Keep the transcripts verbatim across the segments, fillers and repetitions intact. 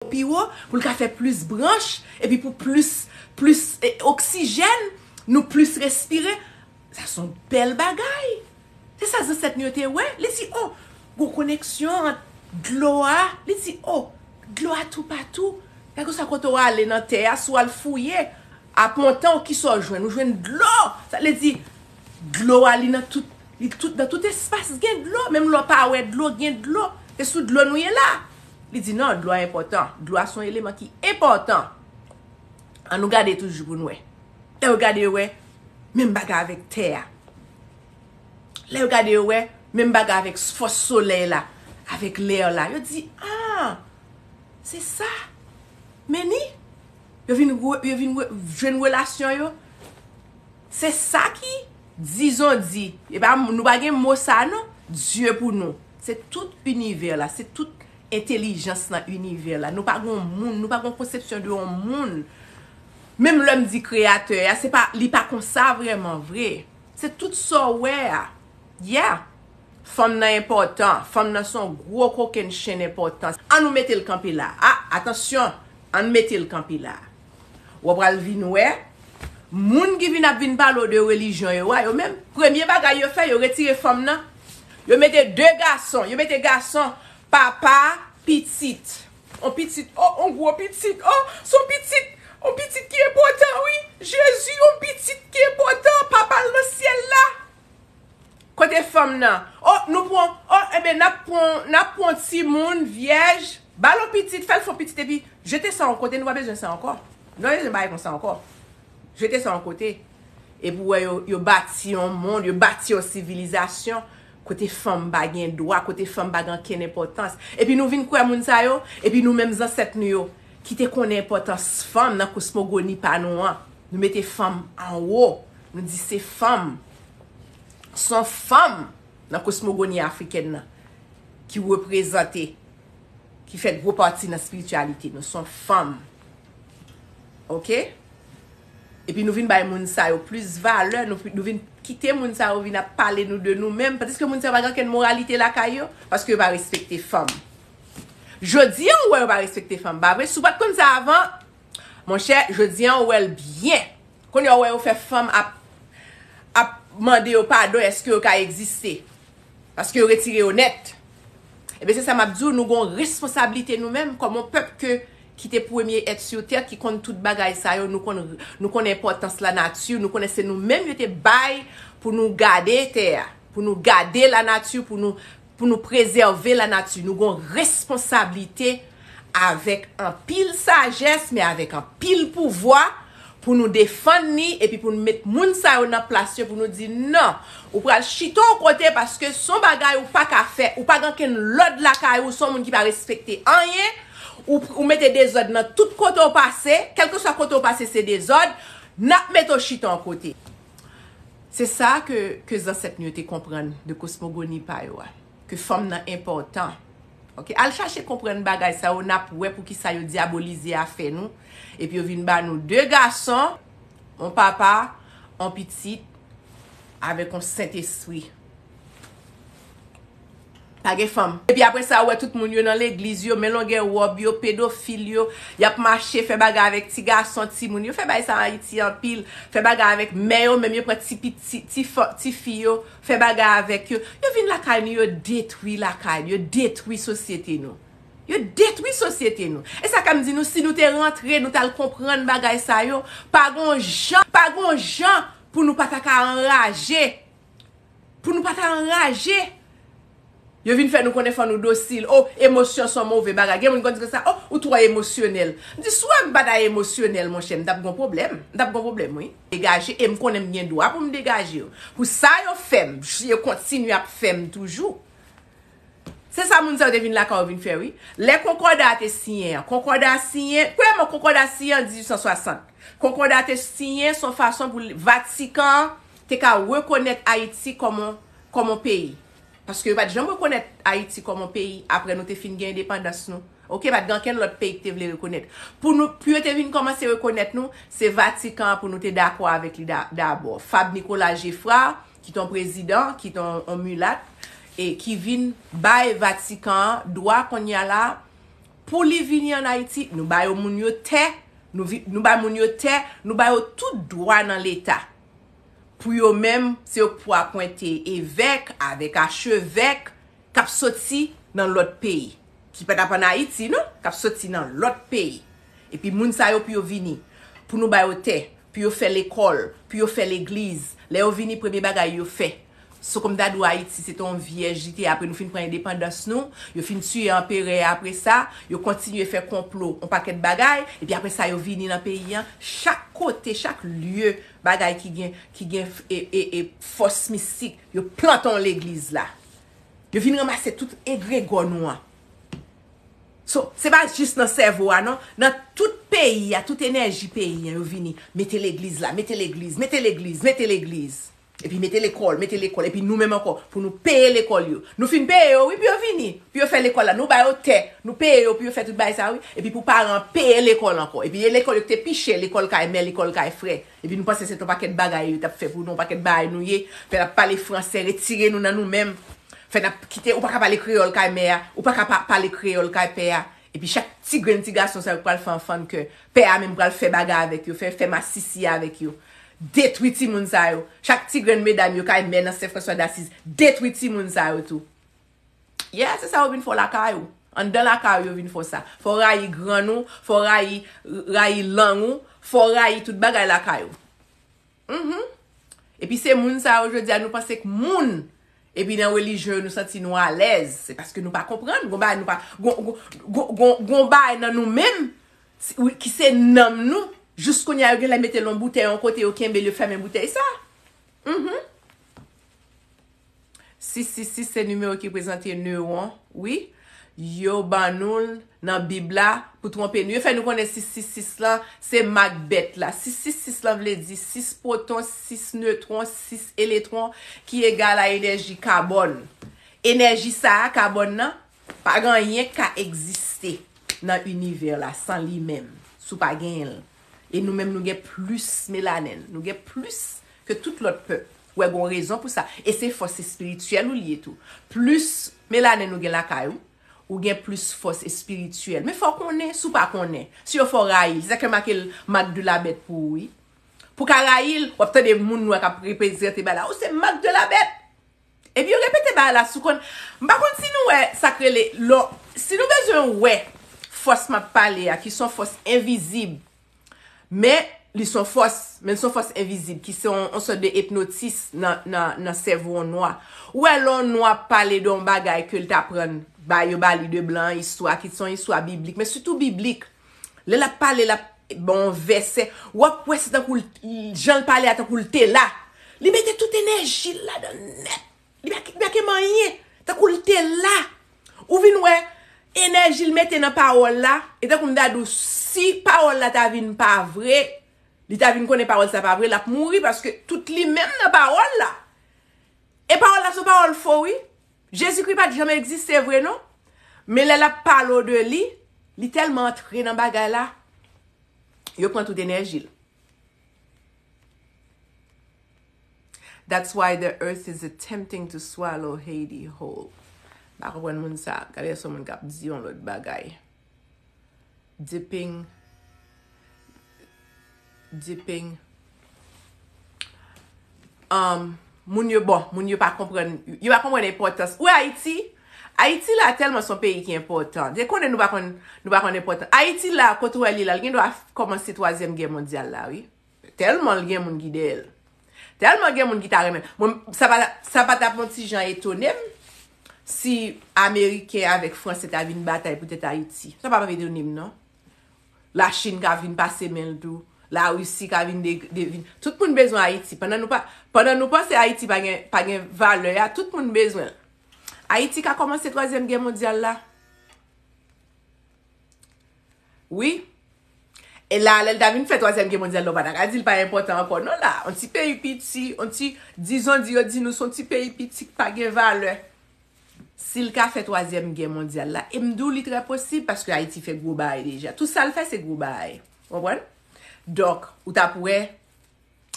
pi wo, pou l ka fè plis branch, epi pou plis, plis eh, oksijèn, nou plis respire. Sa se yon bèl bagay. Se sa zansèt nou yo te wè. Li di, o, gon koneksyon ant dlo a. Li di, o, dlo a toupatou. Kèlkeswa kote w ale nan tè a, si w al fouye, apontan w, kisa w jwenn? Ou jwenn dlo. Sa vle di, dlo a, li nan tout, li tout, nan tout espas gen dlo. Menm lè w pa wè dlo, gen dlo. Se sou dlo nou ye la. Li di, non, dlo a enpòtan. Dlo a se yon eleman ki enpòtan. An nou gade toujou pou n wè. Lè yo gade, yo wè menm bagay avèk tè a. Lè yo gade, yo wè menm bagay avèk fòs solèy la, avèk lè la. Yo di, a, se sa. Men ni, yo vin, re- yo vin re- jwenn relasyon yo. Se sa ki, dizon di, e pa, nou pa gen mo sa non, Dye pou nou. Se tout inivè la, se tout entelijans nan inivè la. Nou pa gen yon moun, nou pa gen yon konsepsyon de yon moun. Menm lè m di kreyatè a, se pa, li pa konsa vrèman vre. Se tout sa w wè a. Yeah. Fanm nan enpòtan. Fanm nan se yon gwo kokenn chenn enpòtan. An nou mete l kanpe la. A, atansyon. An n mete l kanpe la. W ap pral vin wè, moun ki vin ap vin pale w de relijyon yo a, yo menm, premye bagay yo fè, yo retire fanm nan. Yo mete de gason, yo mete gason, papa, pitit. On pitit, o, on gwo pitit, o, se on pitit, on pitit ki enpòtan, wi. Jezi, on pitit ki enpòtan, papa l nan syèl la. Kote fanm nan? O, nou pran, o, enben, n ap pran, n ap pran timoun, vyèj, ba l on pitit, fè l fè on pitit, epi jete sa on kote, nou pa bezwen sa ankò. Nou pa bezwen bagay konsa ankò. Jete sa on kote. Epi w wè yo, yo bati yon mond, yo bati yon sivilizasyon, kote fanm pa gen dwa, kote fanm pa gen ankenn enpòtans. Epi nou vin kwè moun sa yo, epi nou menm zansèt nou yo, ki te konnen enpòtans fanm nan kosmogoni pa nou an, nou mete fanm anwo, nou di se fanm. Se yon fanm nan kosmogoni afrikèn nan ki reprezante, ki fè gwo pati nan espirityalite nou. Se yon fanm. Oke? Epi nou vin bay moun sa yo plis valè, nou, nou vin kite moun sa yo vin ap pale nou de nou menm, paske moun sa yo pa gen okenn moralite lakay yo, paske yo pa respekte fanm. Jodi an, ou wè yo pa respekte fanm, pa vre? Si w pa t konn sa avan, monchè, jodi an, ou wè l byen. Kounye a, ou wè yo fè fanm ap, ap mande yo padon, èske yo ka egziste? Paske yo retire yo nèt. Ebyen, se sa m ap di w, nou gon responsablite nou menm, kòm yon pèp ke, ki te premye èt sou tè, ki konn tout bagay sa yo, nou konn, nou konn enpòtans lanati, nou konnen se nou menm yo te bay pou nou gade tè a, pou nou gade lanati, pou nou, pou nou prezève lanati. Nou gon responsablite avèk anpil sajès, men avèk anpil pouvwa, pou nou defann li, epi pou nou met moun sa yo nan plas yo, pou nou di non. Ou pral chita yon kote paske se yon bagay ou pa ka fè, ou pa gen okenn lòd lakay ou, se yon moun ki pa respekte anyen, ou, ou mete dezòd nan tout kote w pase, kèlkeswa kote w pase se dezòd, n ap mete w chita yon kote. Se sa ke, ke zansèt nou yo te konprann de kosmogoni pa yo a, ke fanm nan enpòtan. Oke, al chache konprann bagay sa yo, n ap wè pou ki sa yo dyabolize afè nou. Epi yo vin ba nou de gason, on papa, on pitit, avèk on Sentespri. Pa gen fanm. Epi apre sa, ou wè tout moun yo nan legliz yo, men longè wòb yo, pedofil yo, y ap mache, fè bagay avèk ti gason, timoun. Yo fè bagay sa Ayiti anpil, fè bagay avèk mè yo, menm yo pran ti, ti, ti, ti fi yo, fè bagay avèk yo. Yo vin lakay nou, yo detwi lakay nou, yo detwi sosyete nou. Yo detwi sosyete nou. E sa ka m di nou, si nou te rantre, nou t al konprann bagay sa yo, pa gon jan, pa gon jan pou nou pa ta ka anraje. Pou nou pa ta anraje. Yo vin fè nou konnen fò nou dosil. O, emosyon se yon move bagay. Gen moun konn di konsa, o, ou twò emosyonèl. M di, si w wè m pa ta emosyonèl, monchè, m t ap gon pwoblèm. M t ap gon pwoblèm, wi. Degaje, e m konnen m gen dwa pou m degaje yo. Pou sa yo fè m, yo kontinye ap fè m toujou. Se sa moun sa yo te vin lakay ou vin fè, wi. Lè konkòda a te siyen an, konkòda a siyen, premyèman, konkòda a siyen an dizuit san swasant. Konkòda a te siyen se yon fason pou Vatikan an te ka rekonèt Ayiti kòm yon, kòm yon peyi. Paske yo pa t janm rekonèt Ayiti kòm yon peyi apre nou te fin gen endepandans nou. Oke, pa t gen ankenn lòt peyi ki te vle rekonèt. Pou nou, pou yo te vin kòmanse rekonèt nou, se Vatikan an pou nou te dakò avèk li da-, dabò. Fab Nicolas Geffrard, ki t on prezidan, ki t on, on milat, e ki vin bay Vatikan an dwa kounye a la Pou li vini ann Ayiti, nou ba yo moun yo tè, nou, vi- nou ba moun yo tè, nou ba yo tout dwa nan Leta. Pou yo menm, se yo k pou apwente evèk avèk achevèk k ap soti nan lòt peyi. Ki pa t ap ann Ayiti, non, k ap soti nan lòt peyi. Epi moun sa yo pou yo vini, pou nou ba yo tè, pou yo fè lekòl, pou yo fè legliz. Lè yo vini, premye bagay yo fè. So kòm ta di w Ayiti se te yon vyèj li te ye, apre nou fin pran endepandans nou, yo fin tiye anperè a apre sa, yo kontinye fè konplo, yon pakèt bagay, epi apre sa yo vini nan peyi an, chak kote, chak lye, bagay ki gen, ki gen e, e, e, fòs mistik, yo plante yon legliz la. Yo vin ranmase tout egregò nou an. So, se pa jis nan sèvo a, non. Nan tout peyi a, tout enèji peyi an, yo vini, mete legliz la, mete legliz, mete legliz, mete legliz. Epi mete lekòl, mete lekòl. Epi nou menm ankò, pou nou peye lekòl yo. Nou fin peye yo, wi, pou yo vini, pou yo fè lekòl la. Nou ba yo tè, nou peye yo pou yo fè tout bagay sa, wi. Epi pou paran an peye lekòl ankò. Epi e lekòl yo ki te pi chè, lekòl kay mè, lekòl kay frè. Epi nou panse se t on pakèt bagay yo t ap fè pou nou, on pakèt bagay nou ye. Fè n ap pale fransè, retire nou nan nou menm. Fè n ap kite, ou pa ka pale kreyòl kay mè a, ou pa ka pa- pale kreyòl kay pè a. Epi chak ti grenn ti gason sa yo k pral fè anfannke, pè a menm pral fè bagay avèk yo, fè, fè masisi avèk yo. Detwi timoun sa yo. Chak ti grenn medam yo kay mè nan Sen Franswa Dasiz, detwi timoun sa yo tou. Yeah, se sa yo vin fè w lakay ou. Anndan lakay ou yo vin fè w sa. Fè w rayi grann ou, fè w rayi, rayi lang ou, fè w rayi tout bagay lakay ou. Mhm. Epi se moun sa yo jodi a nou panse k moun. Epi nan relijyon yo nou santi nou alèz. Se paske nou pa konprann. Gon bagay nou pa, gon, gon, gon, gon, gon bagay nan nou menm, si- wi, ki se nanm nou. Jis kounye a yo genlè mete l yon boutèy yon kote, yo kenbe l, yo fèmen boutèy sa. Mhm. Sis sis sis se nimewo ki reprezante newon, wi. Yo ban nou l nan Bib la pou twonpe nou. Yo fè nou konnen sis sis sis lan se mak bèt la. Sis sis sis lan vle di sis pwoton, sis netwon, sis eletwon ki egal a enèji kabòn. Enèji sa a, kabòn nan, pa gen anyen k ka egziste nan inivè la san li menm, si w pa genyen l. E nou menm nou gen plis melanin, nou gen plis ke tout lòt pèp. Ou wè, gon rezon pou sa. E se fòs espirityèl ou li ye tou. Plis melanin ou gen lakay ou, ou gen plis fòs espirityèl. Men fò w konnen, si w pa konnen, si yo fè w rayi l, se sa k fè make l mak de la bèt pou ou, wi. Pou w ka rayi l, w ap tande moun nwa k ap reprezante bagay la. Ou se mak de la bèt. Epi yo repete bagay la sou konn. M pa konn si nou wè sa k rele lò. Si nou bezwen wè fòs m ap pale a, ki se yon fòs envizib, men li se yon fòs, men li se yon fòs envizib, ki se yon, yon sòt de ipnotis nan, nan, nan sèvo yon nwa. Ou wè lè yon nwa ap pale de yon bagay ke l t aprann, ba yo ba li de blan, istwa, ki se yon istwa biblik, men sitou biblik. Lè l ap pale, l ap ba w yon vèsè, w ap wè se tankou l, jan l pale a tankou l te la. Li mete tout enèji l ladan l nèt. Li pa, li pa kenbe anyen. Tankou l te la. Ou vin wè enèji l mete nan pawòl la. E tankou m ta di w, si pawòl la ta vin pa vre, li ta vin konnen pawòl sa pa vre, l ap mouri paske tout li menm nan pawòl la. E pawòl la se yon pawòl fo, wi. Jezikri pa t janm egziste vre, non. Men lè l ap pale w de li, li tèlman antre nan bagay la, yo pran tout enèji l. That's why the earth is attempting to swallow Haiti whole. M pa konprann moun sa. Gade yon moun k ap di yon lòt bagay. Dipping. Dipping. Um, moun yo, bon, moun yo pa konprann, yo pa konprann enpòtans. Ou wè Ayiti? Ayiti la tèlman se yon peyi ki enpòtan. Te konnen nou pa konn, nou pa konn enpòtans. Ayiti la, kote w wè li la, l gen dwa kòmanse twazyèm gè mondyal la, wi. Tèlman l gen moun ki dèyè l. Tèlman gen moun ki ta renmen. Mwen, sa pa, sa pa t ap yon ti jan etone m si Ameriken avèk Franse ta vin batay poutèt Ayiti. Sa pa t ap etone m, non. Lachin ka vin pase men l tou. Larisi ka vin de, de vin. Tout moun bezwen Ayiti. Pandan nou pa, pandan nou panse Ayiti pa gen, pa gen valè a, tout moun bezwen l. Ayiti ka kòmanse twazyèm gè mondyal la. Wi. E la, lè l ta vin fè twazyèm gè mondyal la, ou pa ta ka di l pa enpòtan ankò, non, la. Yon ti peyi piti, yon ti, dizon di yo di nou se yon ti peyi piti k pa gen valè. Si l ka fè twazyèm gè mondyal la, e m di w li trè posib, paske Ayiti fè gwo bagay deja. Tout sa l fè, se gwo bagay. Ou konprann? Donk, ou t ap wè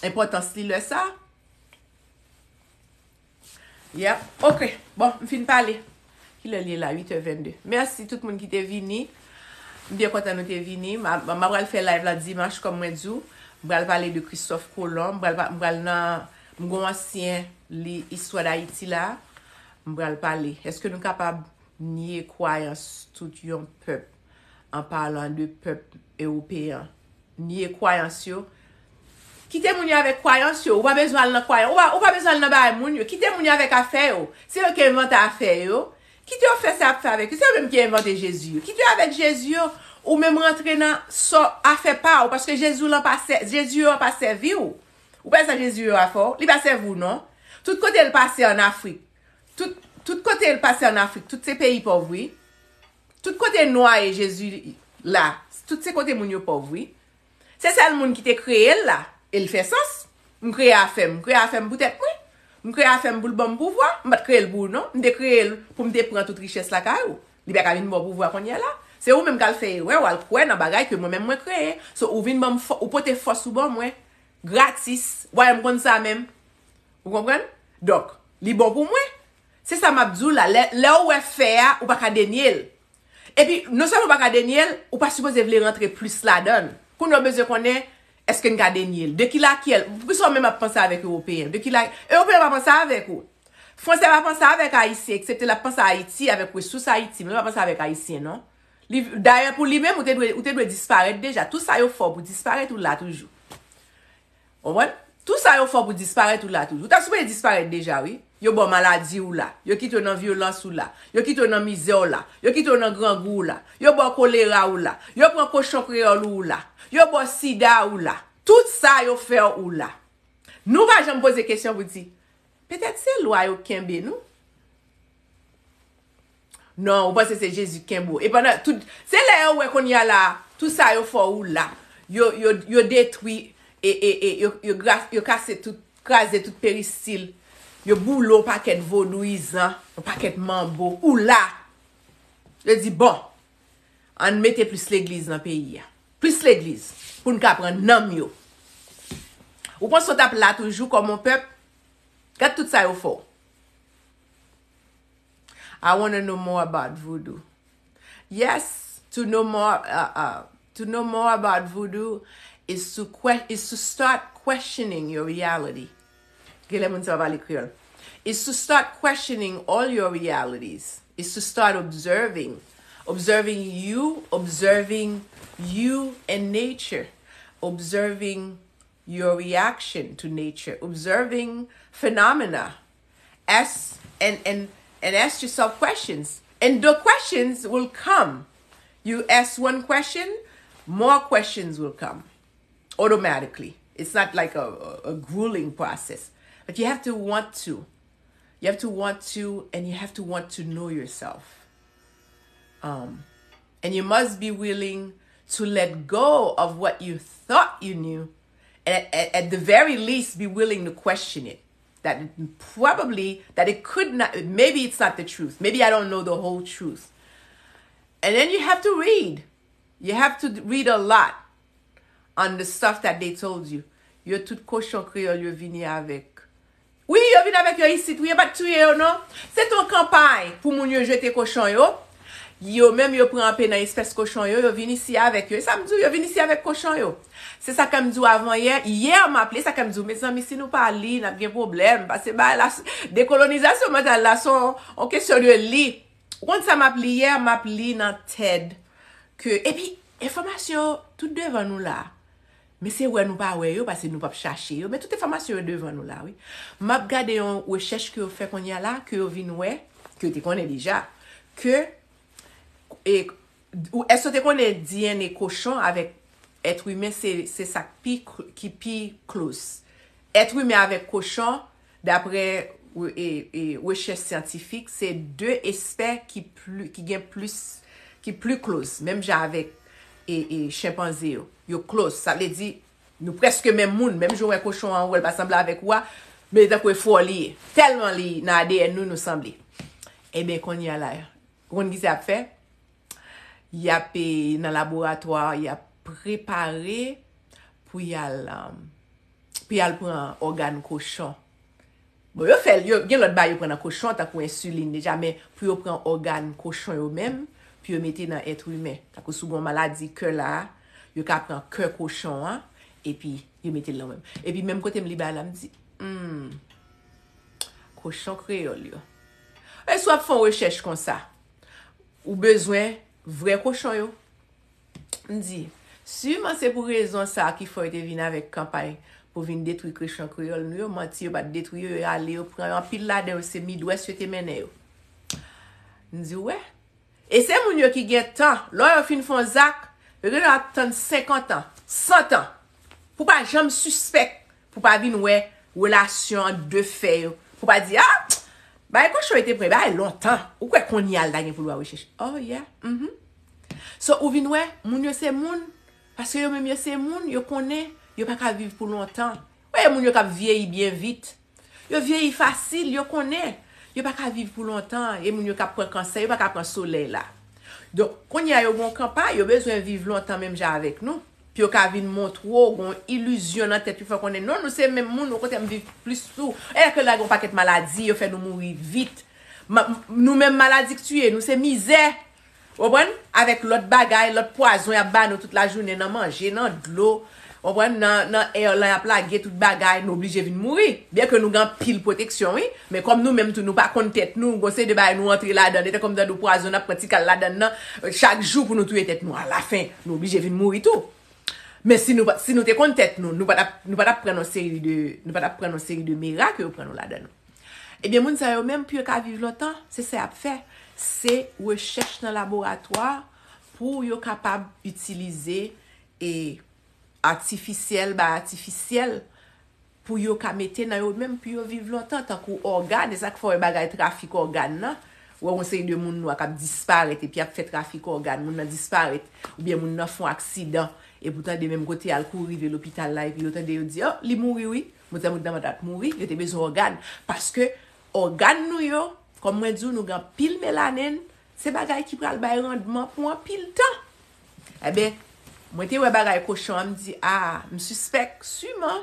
enpòtans li lè sa. Yep. Ok. Bon, m fin pale. Kilè l ye la? Uit è vennde. Mèsi tout moun ki te vini. M byen kontan nou te vini. M a- m a pral fè live la dimanch, kòm mwen di w. M pral pale de Christophe Colomb. M pral, pa- m pral nan, m gon ansyen li istwa Dayiti la. M pral pale. Èske nou kapab nye kwayans tout yon pèp an palan de pèp ewopeyen? Nye kwayans yo. Kite moun yo avèk kwayans yo. Ou pa bezwen al nan kwayans. Ou pa, ou pa bezwen al nan bagay moun yo. Kite moun yo avèk afè yo. Se yo ki envante afè yo. Kite yo fè sa y ap fè avèk yo. Se yo menm ki envante Jezi yo. Kite yo avèk Jezi yo. Ou menm rantre nan sa afè pa ou. Paske Jezi w lan pa sè- Jezi yo an pa sèvi w. Ou pa sa Jezi yo a fè w. Li pa sèvi w non. Tout kote l pase an Afrik. Tout, tout kote l pase an Afrik. Tout se peyi pòv wi. Tout kote nwa ye Jezi la. Tout se kote moun yo pòv wi. Se sèl moun ki te kreye l la. E l fè sans. M kreye afè m. M kreye afè m poutèt mwen. M kreye afè m pou l ban m pouvwa. M pa t kreye l pou ou non. M te kreye l pou m te pran tout richès lakay ou. Li pa ka vin ba w pouvwa kounye a la. Se ou menm k al fè erè, w al kwè nan bagay ke mwen menm mwen kreye. So, ou vin ban m fò- ou pote fòs ou ban mwen. Gratis. W a wè m konn sa menm. Ou konprann? Donk, li bon pou mwen. Se sa m ap di w la. Lè, lè w wè fè a, ou pa ka denye l. Epi, non sèlman ou pa ka denye l, ou pa sipoze vle rantre plis ladan l. Kounye a w bezwen konnen, èske n ka denye l? De ki lakyèl? Poukisa w menm ap panse avèk Ewopeyen? De ki la- Ewopeyen pa panse avèk ou. Fransè pa panse avèk Ayisyen, eksepte l ap panse Ayiti avèk resous Ayiti, men l pa panse avèk Ayisyen, non. Li, dayè, pou li menm, ou te dwe, ou te dwe disparèt deja. Tout sa yo fè w pou disparèt, ou la toujou. Konprann? Tout sa yo fè w pou disparèt, ou la toujou. Ou ta sipoze disparèt deja, wi. Yo ba w maladi, ou la. Yo kite w nan vyolans, ou la. Yo kite w nan mizè, ou la. Yo kite w nan grangou, ou la. Yo ba w kolera, ou la. Yo pran kochon kreyòl, ou la. Yo ba w sida, ou la. Tout sa yo fè w, ou la. Nou pa janm poze kesyon pou di, petèt se lwa yo kenbe nou. Non, ou panse se Jezi k kenbe w. E pandan tout, se lè yo wè kounye a la, tout sa yo fè w, ou la. Yo, yo, yo detwi, e, e, e, yo, yo, gra- yo kase tout, kraze tout peristil. Yo boule yon pakèt vodouyizan, yon pakèt manbo, ou la. Yo di, bon, ann mete plis legliz nan peyi a. Plis legliz, pou n ka pran nanm yo. Ou panse w t ap la toujou kòm yon pèp? Gad tout sa yo fè w. I wanna know more about voodoo. Yes, to know more, uh, uh, to know more about voodoo is to que- is to start questioning your reality. Genlè moun sa pa pale kreyòl. Is to start questioning all your realities. Is to start observing. Observing you, observing you and nature. Observing your reaction to nature, observing phenomena. Ask and, and, and ask yourself questions. And the questions will come. You ask one question, more questions will come automatically. It's not like a, a, a grueling process. But you have to want to. You have to want to, and you have to want to know yourself. Um, and you must be willing to let go of what you thought you knew, and at, at, at the very least, be willing to question it. That it probably, that it could not, maybe it's not the truth. Maybe I don't know the whole truth. And then you have to read. You have to read a lot on the stuff that they told you. Yo tout kochon kreyòl yo vini avèk. Wi, yo vin avèk yo isit, wi, yo pa t touye yo, non. Se t yon kanpay pou moun yo jete kochon yo. Yo menm, yo pran anpe nan espès kochon yo, yo vin isi avèk yo. E sa m di w, yo vin isi avèk kochon yo. Se sa ke m di w avan yè. Yè, m ap li, e sa ke m di w, mezanmi, si nou pa li, n ap gen pwoblèm. Paske bagay la, dekolonizasyon mantal la, se yon, yon kesyon de li. Ou konn sa m ap li yè? M ap li nan TED ke, epi, enfòmasyon yo tout devan nou la. Men se wè nou pa wè yo, paske nou p ap chache yo. Men tout enfòmasyon yo devan nou la, wi. M ap gade yon rechèch ke yo fè kounye a la, ke yo vin wè, ke yo te konnen deja, ke, e, ou, èske w te konnen D N A kochon avèk èt imen, se, se sa k pi, ki pi close? Èt imen avèk kochon, daprè, e, e, rechèch syantifik, se de espè ki pli, ki gen plis, ki pli close, menm jan avèk, e, e, chenpanze yo. Yo close. Sa vle di, nou prèske menm moun. Menm jan w wè kochon an, ou wè l pa sanble avèk ou a, men tankou e frè w li ye. Tèlman li nan A D N nou, nou sanble. Ebyen, kounye a la, ou konn ki sa y ap fè? Y ap, e, nan laboratwa, y ap prepare pou y al, um, pou y al pran ògàn kochon. Bon, yo fè l, yo, gen lòt bagay yo pran nan kochon, tankou ensilin deja, men pou yo pran ògàn kochon yo menm, pou yo mete nan èt imen. Tankou si w gen yon maladi kè la, yo ka pran kè kochon an, epi yo mete l nan menm. Epi menm kote m li bagay la, m di, hmm, kochon kreyòl yo. E si w ap fè yon rechèch konsa, ou bezwen vrè kochon yo. M di, siman se pou rezon sa a ki fè yo te vin avèk kanpay pou vin detwi kochon kreyòl nou yo, manti, yo pa t detwi yo, yo ale, yo pran anpil ladan yo, se Midwest yo te mennen yo. M di, wè. E se moun yo ki gen tan, lè yo fin fè yon zak, yo gen dwa ap tann senkant an, san an, pou pa janm sispèk, pou pa vin wè relasyon ant de fè yo, pou pa di, ah, bay kochon yo te pran, bay lontan, ou kwè kounye a l ta gen pou l wè rechèch. Oh, yeah, mhm. So, ou vin wè, moun yo se moun, paske yo menm yo se moun, yo konnen, yo pa ka viv pou lontan. Wè, moun yo k ap vyeyi byen vit. Yo vyeyi fasil, yo konnen. Yo pa ka viv pou lontan, e moun yo k ap pran kansè, yo pa ka pran solèy la. Donk, kounye a yo gen yon kanpay, yo bezwen viv lontan menm jan avèk nou. Pou yo ka vin montre w, gen yon ilizyon nan tèt yo, fè konnen, non, nou se menm moun, okontrè, m viv plis tou. E ke la gen yon pakèt maladi, yo fè nou mouri vit. Ma- nou menm maladi k tiye nou, se mizè. Ou konprann? Avèk lòt bagay, lòt pwazon y ap ba nou tout lajounen nan manje, nan dlo. Ou konprann? Nan, nan air lan y ap lage tout bagay, nou oblije vin mouri. Byen ke nou gen anpil pwoteksyon, wi. Men kòm nou menm tou, nou pa konn tèt nou, gon seri de bagay nou antre ladan, e tankou m tande w pwazon, n ap pran ti kal ladan nan, chak jou pou nou touye tèt nou. Alafen, nou oblije vin mouri tou. Men si nou, pa- si nou te konn tèt nou, nou pa t ap, nou pa t ap pran yon seri de, nou pa t ap pran yon seri de merak yo pran nou ladan nou. Ebyen, moun sa yo menm, pou yo ka viv lontan, se sa y ap fè. Se rechèch nan laboratwa pou yo kapab itilize e atifisyèl, bay atifisyèl, pou yo ka mete nan yo menm, pou yo viv lontan, tankou ògàn, e sa k fè w wè bagay trafik ògàn nan, wè yon seri de moun nwa k ap disparèt epi y ap fè trafik ògàn, moun nan disparèt, oubyen moun nan fè yon aksidan, epi w tande menm kote al kouri rive lopital la, epi yo tande yo di, oh, li mouri wi, moun sa moun nan pa t ap mouri, yo te bezwen ògàn, paske ògàn nou yo, kòm mwen di w, nou gen anpil melanin, se bagay ki pral bay randman pou anpil tan. Ebyen, mwen te wè bagay kochon an, m di, ah, m sispèk, siman,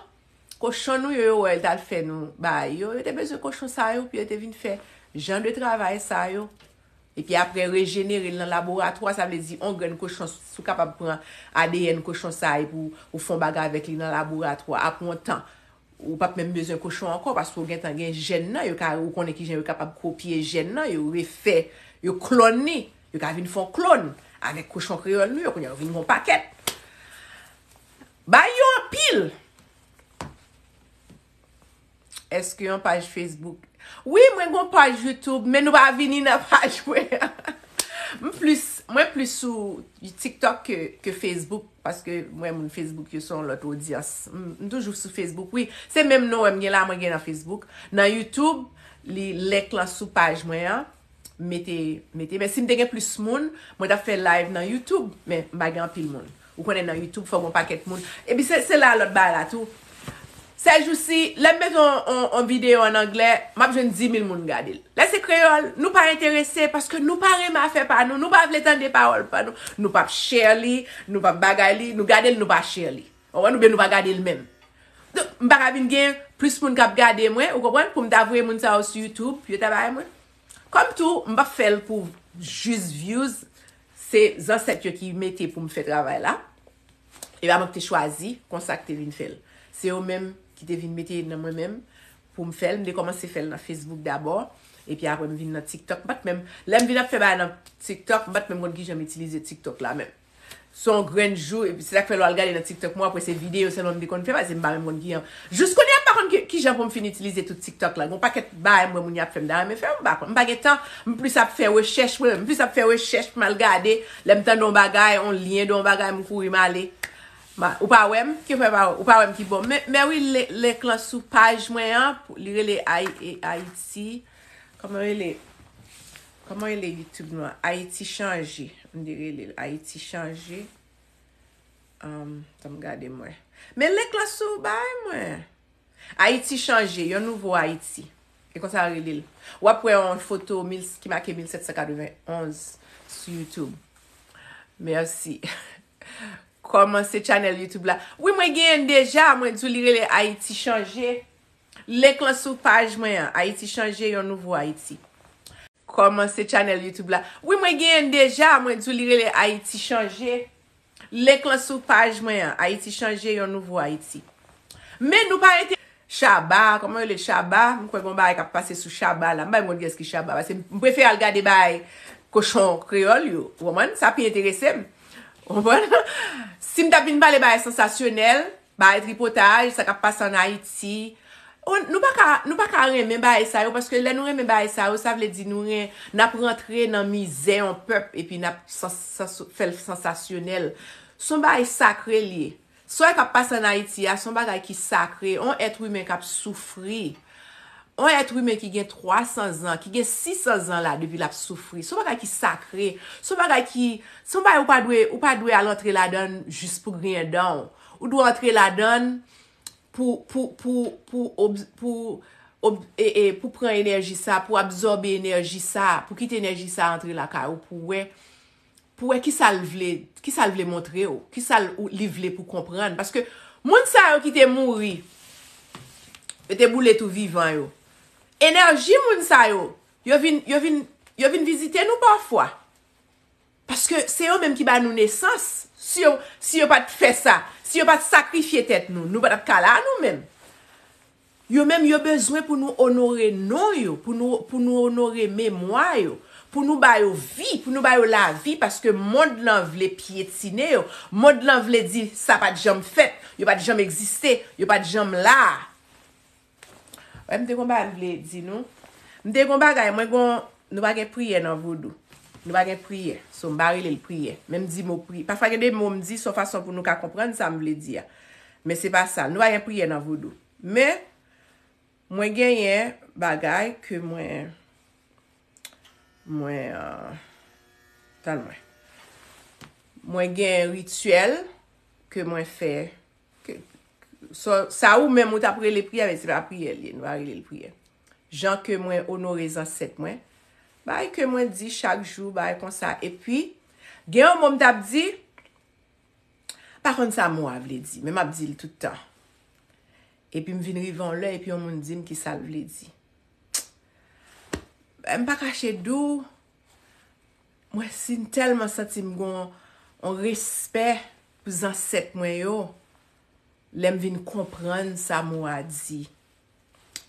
kochon nou yo, yo wè yo t al fè nou bagay yo, yo te bezwen kochon sa yo pou yo te vin fè jan de travay sa yo. Epi apre, rejenere l nan laboratwa, sa vle di, on grenn kochon, si w kapab pran A D N kochon sa epi w, ou fè on bagay avèk li nan laboratwa, apre on tan, ou p ap menm bezwen kochon ankò, paske w gentan gen jèn nan, yo ka, ou konnen kijan yo kapab kopye jèn nan, yo refè, yo klòn li, yo ka vin fè on klòn avèk kochon kreyòl nou yo, kounye a yo vin gon pakèt. Bay yo anpil. Èske yon paj Facebook? Wi, mwen gon paj YouTube, men nou pa vini nan paj mwen an. M plis, mwen plis sou TikTok ke, ke Facebook, paske mwen moun Facebook yo se yon lòt odyans. M, m toujou sou Facebook, wi. Se menm non m gen la, mwen gen nan Facebook. Nan YouTube, li link lan sou paj mwen an. Mete, mete. Men si m te gen plis moun, mwen t ap fè live nan YouTube, men m pa gen anpil moun. Ou konnen nan YouTube, fò gon pakèt moun. Epi se, se la lòt bagay la tou. Sèjousi, lè m mete on, on, on videyo ann anglè, m ap jwenn dis mil moun gade l. Lè se kreyòl, nou pa enterese paske nou pa renmen afè pa nou, nou pa vle tande pawòl pa nou. Nou p ap share li, nou p ap bagay li, nou gade l, nou pa share li. Ou konprann? Oubyen nou pa gade l menm. Donk, m pa ka vin gen plis moun k ap gade mwen, ou konprann, pou m ta voye moun sa yo sou YouTube, pou yo ta bay mwen. Kòm tou, m p ap fè l pou jis views, se zansèt yo ki mete pou m fè travay la. E pa mwen ki te chwazi, konsa ki te vin fè l. Se yo menm ki te vin mete nan mwen menm pou m fè l. M te kòmanse fè l nan Facebook dabò, epi apre m vin nan TikTok. M pa t menm, lè m vin ap fè bagay nan TikTok, m pa t menm konn kijan m itilize TikTok la menm. Se yon grenn jou, epi se sa k fè lè w al gade nan TikTok mwen, apre se videyo sèlman m te konn fè, paske m pa menm konn kijan. Jis kounye a, m pa konn ki, kijan pou m fin itilize tout TikTok la. Gon pakèt bagay m wè moun y ap fè, m ta renmen fè, m pa konn. M pa gen tan, m plis ap fè rechèch, mwen menm, m plis ap fè rechèch, m al gade, lè m tande yon bagay, yon lyen de yon bagay, m kouri, m ale. Ma, ou pa wè m? Ki fè pa, ou pa wè m ki bon. Men, men wi, link lan sou paj mwen an, pou, li rele Ay-, e, Ayiti. Kòman rele? Kòman rele YouTube nou an? Ayiti Chanje. M te rele l Ayiti Chanje. Um, tann m gade mwen. Men link lan sou bay mwen. Ayiti Chanje, yon nouvo Ayiti. E konsa yo rele l. W ap wè yon foto mil, ki make mil sèt san katrevenn onz sou YouTube. Mèsi. Kòmanse channel YouTube la. Wi, mwen genyen l deja. Mwen di w li rele Ayiti Chanje. Link lan sou paj mwen an. Ayiti Chanje, yon nouvo Ayiti. kòmanse channel YouTube la. Wi, mwen genyen l deja, mwen di w li rele Ayiti Chanje. Link lan sou paj mwen an, Ayiti Chanje, yon nouvo Ayiti. Men nou pa rete Shaba, kòman yo rele Shaba? M kwè gon bagay k ap pase sou Shaba la. M pa menm konn kiyès ki Shaba, paske m prefere al gade bagay kochon kreyòl yo. Ou konprann? Sa pi enterese m. Ou konprann? Si m t ap vin pale bagay sansasyonèl, bagay tripotaj, sa k ap pase ann Ayiti, on- nou pa ka, nou pa ka renmen bagay sa yo, paske lè nou renmen bagay sa yo, sa vle di nou ren, n ap rantre nan mizè yon pèp, epi n ap sans- sans- fè l sansasyonèl. Se yon bagay sakre l ye. Sa k ap pase ann Ayiti a, se yon bagay ki sakre. On èt imen k ap soufri. On èt imen ki gen twa san zan, ki gen sis san zan la depi l ap soufri. Se yon bagay ki sakre. Se yon bagay ki, se yon bagay ou pa dwe, ou pa dwe al antre ladan l jis pou griyen dan w. Ou dwe antre ladan l pou, pou, pou, pou, ob- pou, ob- e, e, pou pran enèji sa, pou absòbe enèji sa, pou kite enèji sa antre lakay ou, pou wè, pou wè kisa l vle, kisa l vle montre w, kisa l, ou- li vle pou konprann. Paske moun sa yo ki te mouri, yo te boule tou vivan yo, enèji moun sa yo, yo vin, yo vin, yo vin vizite nou pafwa. Paske se yo menm ki ba nou nesans. Si yo, si yo pa t fè sa, si yo pa t sakrifye tèt nou, nou pa t ap ka la nou menm. Yo menm, yo bezwen pou nou onore non yo, pou nou, pou nou onore memwa yo, pou nou ba yo vi, pou nou ba yo lavi, paske mond lan vle pyetine yo. Mond lan vle di sa pa t janm fèt, yo pa t janm egziste, yo pa t janm la. Wè, m te gon bagay m vle di nou. M te gon bagay, mwen gon, nou pa gen priyè nan vodou. Nou pa gen priyè. So, m pa rele l priyè. Men m di mo pri. Pafwa gen de mo m di, se yon fason pou nou ka konprann sa m vle di a. Men se pa sa. Nou pa gen priyè nan vodou. Men, mwen genyen bagay ke mwen, mwen, euh, tann mwen. Mwen gen rityèl ke mwen fè. Ke, sa, sa ou menm ou t ap rele priyè, men se pa priyè l ye, nou pa rele l priyè. Jan ke mwen onore zansèt mwen, bagay ke mwen di chak jou, bagay konsa. Epi, gen yon mo m t ap di, pa konn sa mo a vle di, men m ap di l tout tan. Epi m vin rive yon lè, epi yon moun di m ki sa l vle di. M pa kache di w, mwen si m tèlman santi m gon yon respè pou zansèt mwen yo, lè m vin konprann sa mo a di.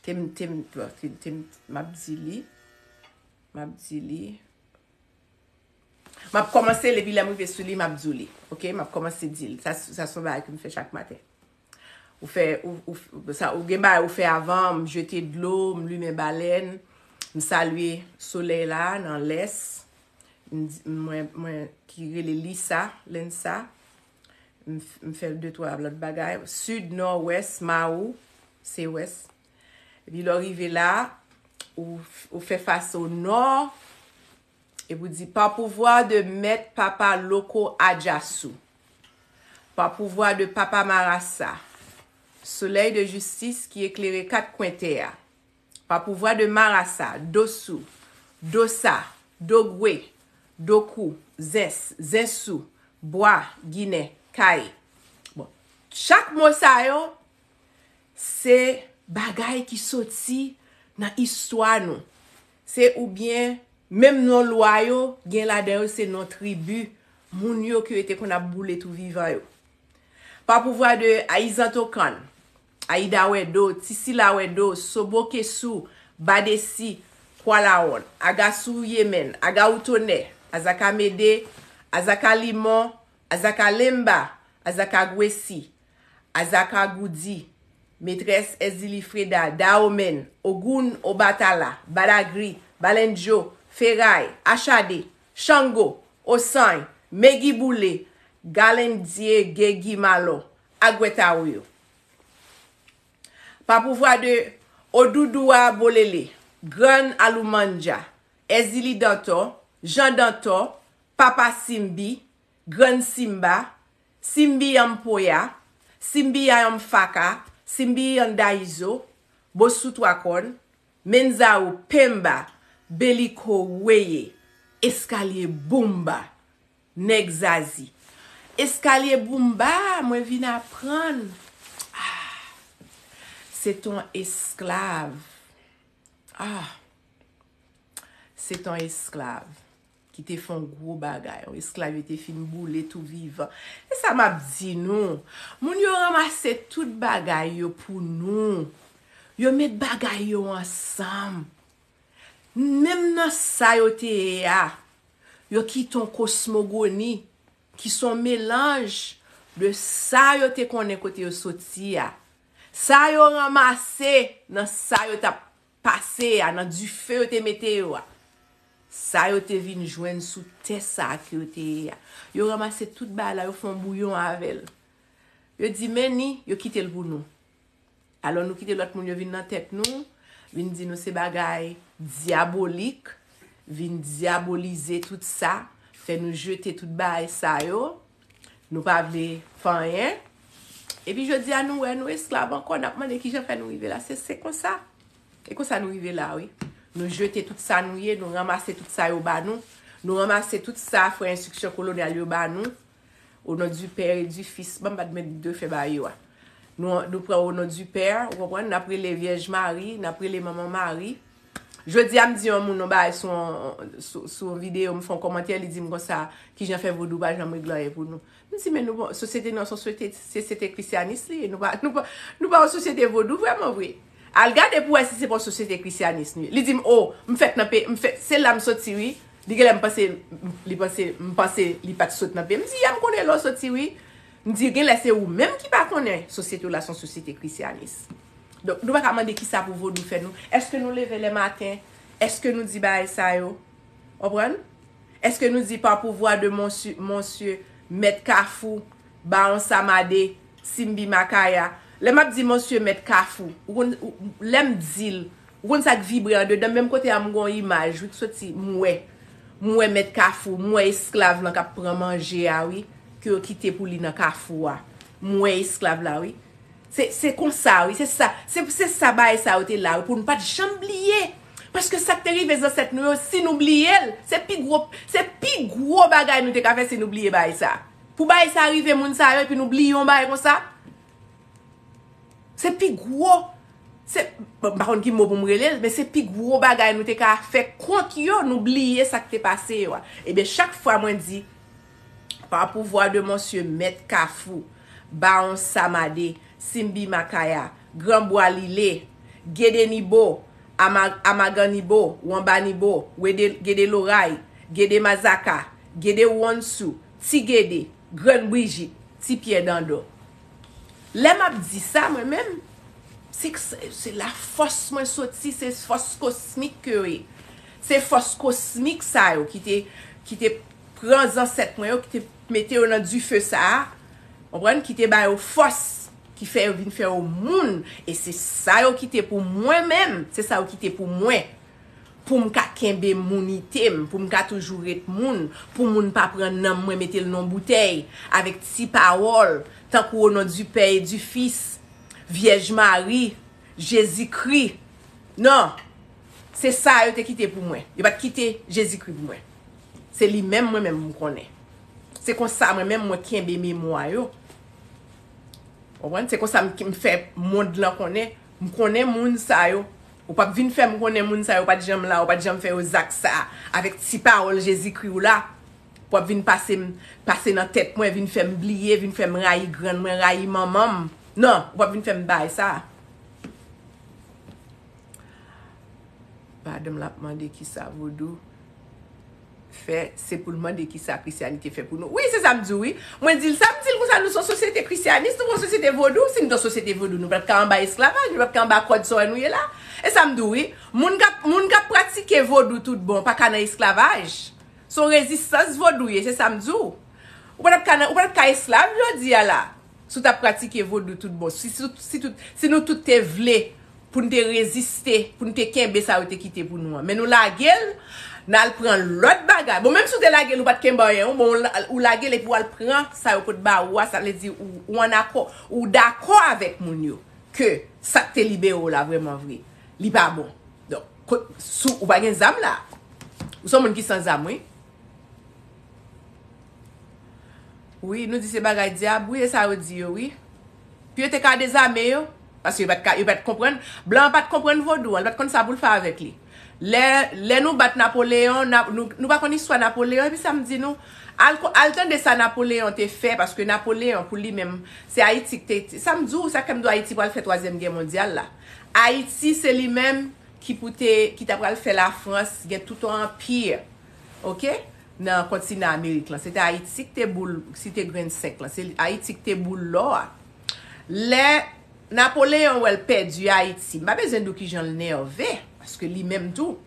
Te m, te m, te m, te m, m ap di li, m ap di li. M ap kòmanse l, epi lè m rive sou li, m ap di w li. Oke? M ap kòmanse di l. Sa, sa se yon bagay ke m fè chak maten. Ou fè, ou, ou, sa, ou gen bagay ou fè avan, m jete dlo, m limen balèn, m salye solèy la nan lès, m di- mwen, mwen ki rele Lisa, Lensa, m, f- m fè de twa lòt bagay, sid, nò, wès, Mawou, se wès. Epi lè w rive la, ou, f- ou fè fas o nò, epi w di, par pouvoir de Mèt Papa Loko Adjasou, par pouvoir de Papa Marasa, solèy de jistis ki eklere kat kwen tè a, par pouvoir de Marasa, Dosou, Dosa, Dogwe, Dokou, Zens, Zensou, Bwa, Ginen, Kay. Bon, chak mo sa yo, se bagay ki soti nan istwa nou. Se oubyen menm non lwa yo, gen ladan yo se non tribi, moun yo ke yo te konn ap boule tou vivan yo. Par pouvoir de Ayizantokan, Ayidawèdo, Tisilawèdo, Sobokesou, Badesi, Kwalawòn, Agasou Yemèn, Agawoutonè, Azakamede, Azakalimon, Azakalemba, Azakagwesi, Azakagoudi, Metrès Èzili Freda, Dawomèn, Ogoun, Obatala, Badagri, Balendjo, Feray, Achade, Chango, Osany, Megiboule, Galendye, Gegi Malò, Agwètawoyo. Par pouvoir de Odoudou a Bolele, Grann Aloumandja, Èzili Dantò, Jan Dantò, Papa Simbi, Grann Simba, Simbi Yampoya, Simbi Yayonmfaka, Simbi Yandayizo, Bosou Twakòn, Menzao Pemba, Beliko Weye, Eskalye Boumba, Nèg Zazi. Eskalye Boumba, mwen vin aprann. Ah, c'est un esclave. Ah, se t on esklav ki te fè yon gwo bagay. Yon esklav yo te fin boule tou vivan. E sa m ap di nou, moun yo ranmase tout bagay yo pou nou. Yo met bagay yo ansanm. Menm nan sa yo te ye a, yo kite yon kosmogoni ki se yon melanj de sa yo te konnen kote yo soti a, sa yo ranmase nan sa yo t ap pase a, nan dife yo te mete yo a, sa yo te vin jwenn sou tè sa a ke yo te ye a. Yo ranmase tout bagay la, yo fè yon bouyon avè l. Yo di, men ni, yo kite l pou nou. Alò, nou kite lòt moun yo vin nan tèt nou, vin di nou se bagay dyabolik, vin dyabolize tout sa, fè nou jete tout bagay sa yo, nou pa vle fè anyen. Epi jodi a, nou wè nou esklav ankò, n ap mande kijan fè nou rive la. Se, se konsa. E konsa nou rive la, wi. Nou jete tout sa nou ye, nou ranmase tout sa yo ba nou. Nou ranmase tout sa frè enstriksyon kolonyal yo ba nou. Au nom du Père et du Fils. Ban m pa t met de fè ba yo a. Nou, nou pran au nom du Père, ou konprann? N ap rele Vyèj Mari, n ap rele Manman Mari. Jodi a, m di yon moun yon bagay sou, sou, sou yon videyo, m fè yon kòmantè, li di m konsa, kijan fè vodou pa janm regle anyen pou nou? M di, men nou, bon, sosyete nou an, se yon sosyete, sosyete krisyanis li ye, nou pa, nou pa, nou pa yon sosyete vodou vrèman vre. Al gade pou wè si se pa yon sosyete krisyanis nou ye. Li di m, o, m fèt nan peyi, m fèt, se la m soti, wi. Li genlè m panse, li panse, m panse li pa t sot nan peyi. M di, ya, m konnen lè w soti, wi. M di, genlè se ou menm ki pa konnen sosyete w la se yon sosyete krisyanis. Donk, nou pa ka mande kisa pou vodou fè nou. Èske nou leve lè maten? Èske nou di bagay sa yo? Konprann? Èske nou di pa pouvwa de monsye, monsye Mèt Kafou, Bawon Samade, Simbi Makaya? Lè m ap di monsye Mèt Kafou, ou konn, ou, lè m di l, ou konn sa k vibre andedan m, menm kote a m gon imaj, wi, k soti, m wè. M wè Mèt Kafou, m wè esklav lan k ap pran manje a, wi, ke yo kite pou li nan kafou a. M wè esklav la, wi. Se, se konsa, wi, se sa, se, se sa bagay sa yo te la, wi, pou nou pa t janm bliye. Paske sa k te rive zansèt nou yo, si nou bliye l, se pi gwo, se pi gwo bagay nou te ka fè si nou bliye bagay sa. Pou bagay sa rive moun sa yo, epi nou bliye yon bagay konsa, se pi gwo, se, bon, m pa konn ki mo pou m rele l, men se pi gwo bagay nou te ka fè kont yo, nou bliye sa k te pase yo a. Ebyen, chak fwa mwen di, par pouvoir de monsye Mèt Kafou, Bawon Samade, Simbi Makaya, Gran Bwa Lile, Gede Nibo, Ama-, Amagan Nibo, Wanba Nibo, Wede-, Gede Loray, Gede Mazaka, Gede Wonsou, Ti Gede, Grann Brijit, Ti Pyè Dandò. Lè m ap di sa, mwen menm, se, se la fòs mwen soti, se fòs kosmik ke yo ye. Se fòs kosmik sa yo ki te, ki te pran zansèt mwen yo, ki te mete yo nan dife sa a, konprann, ki te ba yo fòs, ki fè yo vin fè yo moun, e se sa yo kite pou mwen menm, se sa yo kite pou mwen, pou m ka kenbe mounite m, pou m ka toujou ret moun, pou moun pa pran nanm mwen mete l nan boutèy, avèk ti pawòl, tankou au nom du Père et du Fils, Vyèj Mari, Jezikri. Non, se sa yo te kite pou mwen. Yo pa t kite Jezikri pou mwen. Se li menm, mwen menm, m konnen. Se konsa mwen menm, mwen kenbe memwa yo. Konprann? Se konsa m, m fè mond lan konnen. M konnen moun sa yo. Ou p ap vin fè m konnen moun sa yo pa t janm la, ou pa t janm fè yo zak sa a. Avèk ti pawòl Jezikri w la, w ap vin pase m, pase nan tèt mwen, vin fè m bliye, vin fè m rayi grann mwen, rayi manman m. Non, ou p ap vin fè m bagay sa a. Madanm la ap mande kisa vodou fè, se pou l mande kisa Krisyanite fè pou nou. Wi, se sa m di w, wi. Mwen di l sa, m di l konsa, nou se yon sosyete krisyanis, nou pa yon sosyete vodou. Si nou te yon sosyete vodou, nou pa t ka anba esklavaj, nou pa t ka anba kòd sa w wè nou ye la. E sa m di w, wi. Moun k ap, moun k ap pratike vodou tout bon pa ka nan esklavaj. Se yon rezistans vodou ye, se sa m di w. Ou pa t ap ka nan, ou pa t ap ka esklav jodi a la. Si w t ap pratike vodou tout bon, si, si, si tout, si nou tout te vle pou n te reziste, pou n te kenbe sa yo te kite pou nou an. Men nou lage l, n al pran lòt bagay. Bon, menm si w te lage l, ou pa t kenbe anyen, bon, ou la-, ou lage l epi w al pran sa yo pot ba ou a, sa vle di ou, ou ann akò, ou dakò avèk moun yo, ke sa k te libere w la vrèman vre, li pa bon. Donk, ko-, si w pa gen zam la, ou se yon moun ki san zam, wi. Wi, nou di se bagay dyab, wi, e sa yo di yo, wi. Pou yo te ka dezame yo, paske yo pa t ka, yo pa t konprann, blan an pa t konprann vodou an, li pa t konn sa pou l fè avèk li. Lè, lè nou bat Napoleyon, na, nou, nou pa konn istwa Napoleyon, epi sa m di nou, al, al tande sa Napoleyon te fè, paske Napoleyon, pou li menm, se Ayiti ki te, sa m di w, sa k fè m di w Ayiti pral fè twazyèm gè mondyal la. Ayiti, se li menm ki pou te, ki ta pral fè Lafrans gen tout yon anpi, oke, nan kontinan Amerik lan. Se te Ayiti ki te boul, site grenn senk lan. Se Ayiti ki te boul lò a. Lè Napoleyon wè l pèdi Ayiti, m pa bezwen di w kijan l nève, paske li menm tou,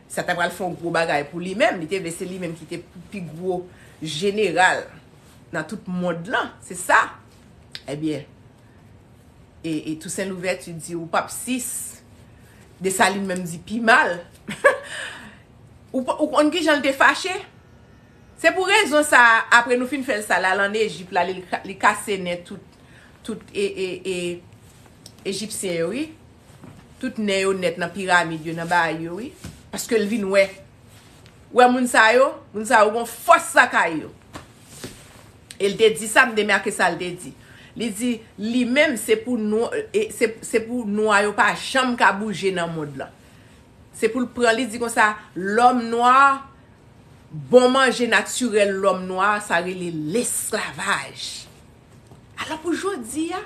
sa ta pral fè yon gwo bagay pou li menm. Li te vle se li menm ki te pi gwo jeneral nan tout mond lan, se sa. Ebyen, e, e Tousen Louvèti di ou p ap sis. Desalin menm di pi mal. Ou, ou konn kijan l te fache? Se pou rezon sa a, apre nou fin fè l sa la, l ann Ejip la, li, li kase nen tout, tout e, e, e, Ejipsyen yo, wi. Tout nen yo nèt nan piramid yo, nan bagay yo, wi. Paske l vin wè. Wè moun sa yo, moun sa yo gon fòs lakay yo. E l te di sa, m te remake sa l te di. Li di, li menm, se pou nou, e, se, se pou nwa yo pa janm ka bouje nan mond lan. Se pou l pran, li di konsa, lòm nwa, bon manje natirèl lòm nwa, sa rele lesklavaj. Alò pou jodi a,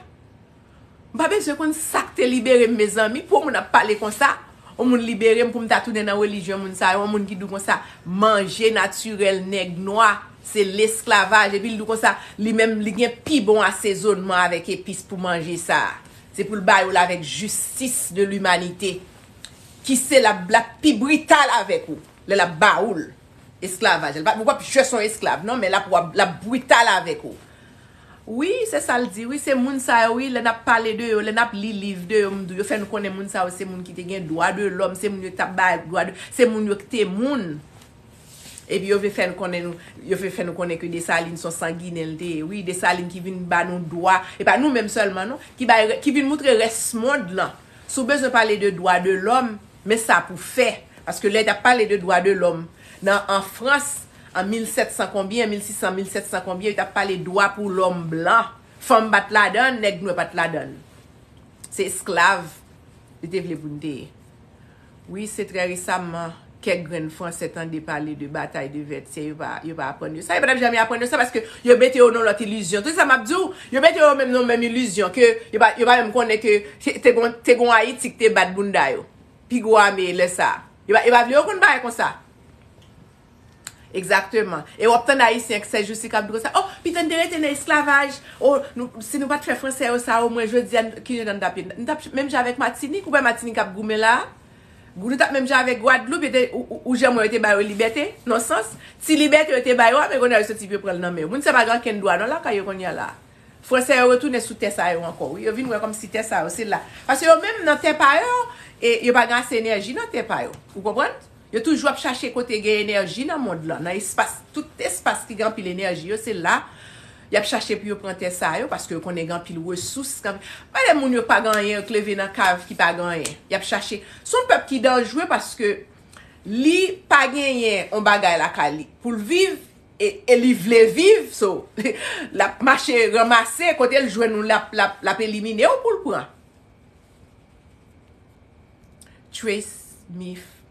m pa bezwen konn sa k te libere m, mezanmi, pou yon moun ap pale konsa, yon moun libere m pou m ta tounen nan relijyon moun sa yo, yon moun ki di w konsa, manje natirèl nèg nwa, se lesklavaj, epi l di w konsa, li menm, li gen pi bon asezonman avèk epis pou manje sa a. Se pou l ba yo l avèk jistis de limanite, ki se l ap, l ap pi brital avèk ou, lè l ap ba ou l. Esklavaj. L pa, ou p ap jwe son esklav, non, men l ap, w ap, l ap brital avèk ou. Wi, se sa l di, wi, se moun sa yo, wi, lè n ap pale de yo, lè n ap li liv de yo, m di w, yo fè n konnen moun sa yo, se moun ki te gen dwa de lòm, se moun yo t ap bay dwa de, se moun yo ki te moun. Epi yo vle fè n konnen nou, yo vle fè nou konnen ke Desalin se yon sanginè l te ye. Wi, Desalin ki vin ba nou dwa, e pa nou menm sèlman, non, ki bay, ki vin moutre rès mond lan. Si w bezwen pale de dwa de lòm, men sa pou fè. Paske lè y t ap pale de dwa de lòm nan, an Frans, an mil sèt san konbyen, mil sis san, mil sèt san konbyen, yo t ap pale dwa pou lòm blan. Fanm pa t ladan l, nèg nwè pa t ladan l. Se esklav yo te vle pou n te ye. Wi, se trè resaman kèk grenn Fransè tande pale de batay de Vètyè, yo pa, yo pa aprann yo sa. Yo pa t ap janm aprann yo sa paske yo mete yo nan lòt ilizyon. Tout sa m ap di w, yo mete yo menm nan menm ilizyon ke yo pa, yo pa menm konnen ke te, te gon, te gon Ayiti ki te bat bounda yo. Pi gwo ame lè sa a. Yo pa, yo pa vle yo konn bagay konsa. Egzakteman. E w ap tann Ayisyen sèjousi k ap di konsa, "Oh, pita n te rete nan esklavaj. Oh, nou, si nou pa t fè Fransè yo sa, omwen jodi a, n-, ki jan n t ap ye? N t ap menm jan avèk Matinik, ou wè Matinik ap goumen la a? Nou t ap menm jan avèk Gwadloup, yo te, ou, ou, ou janm wè yo te ba yo libète, nan sans, ti libète yo te ba yo a, men kounye a yo soti pou yo pran l nan men yo. Moun sa pa gen okenn dwa non lakay yo kounye a la a." Fransè yo retounen sou tè sa yo ankò, wi. Yo vin wè kòmsi tè sa yo, se la. Paske yo menm nan tè pa yo, e yo pa gen ase enèji nan tè pa yo. Ou konprann? Yo toujou ap chache kote gen enèji nan mond lan, nan espas, tout espas ki gen anpil enèji yo, se la y ap chache pou yo pran tè sa yo, paske yo konnen gen anpil resous, gen anpil, pa de moun yo pa gen anyen, yo k leve nan kav ki pa gen anyen. Y ap chache. Se yon pèp ki danjre paske li pa genyen yon bagay lakay li pou l viv, e, e li vle viv, so, l ap mache ranmase, kote l jwenn ou, l ap, l ap, l ap elimine w pou l pran. Trace me, f-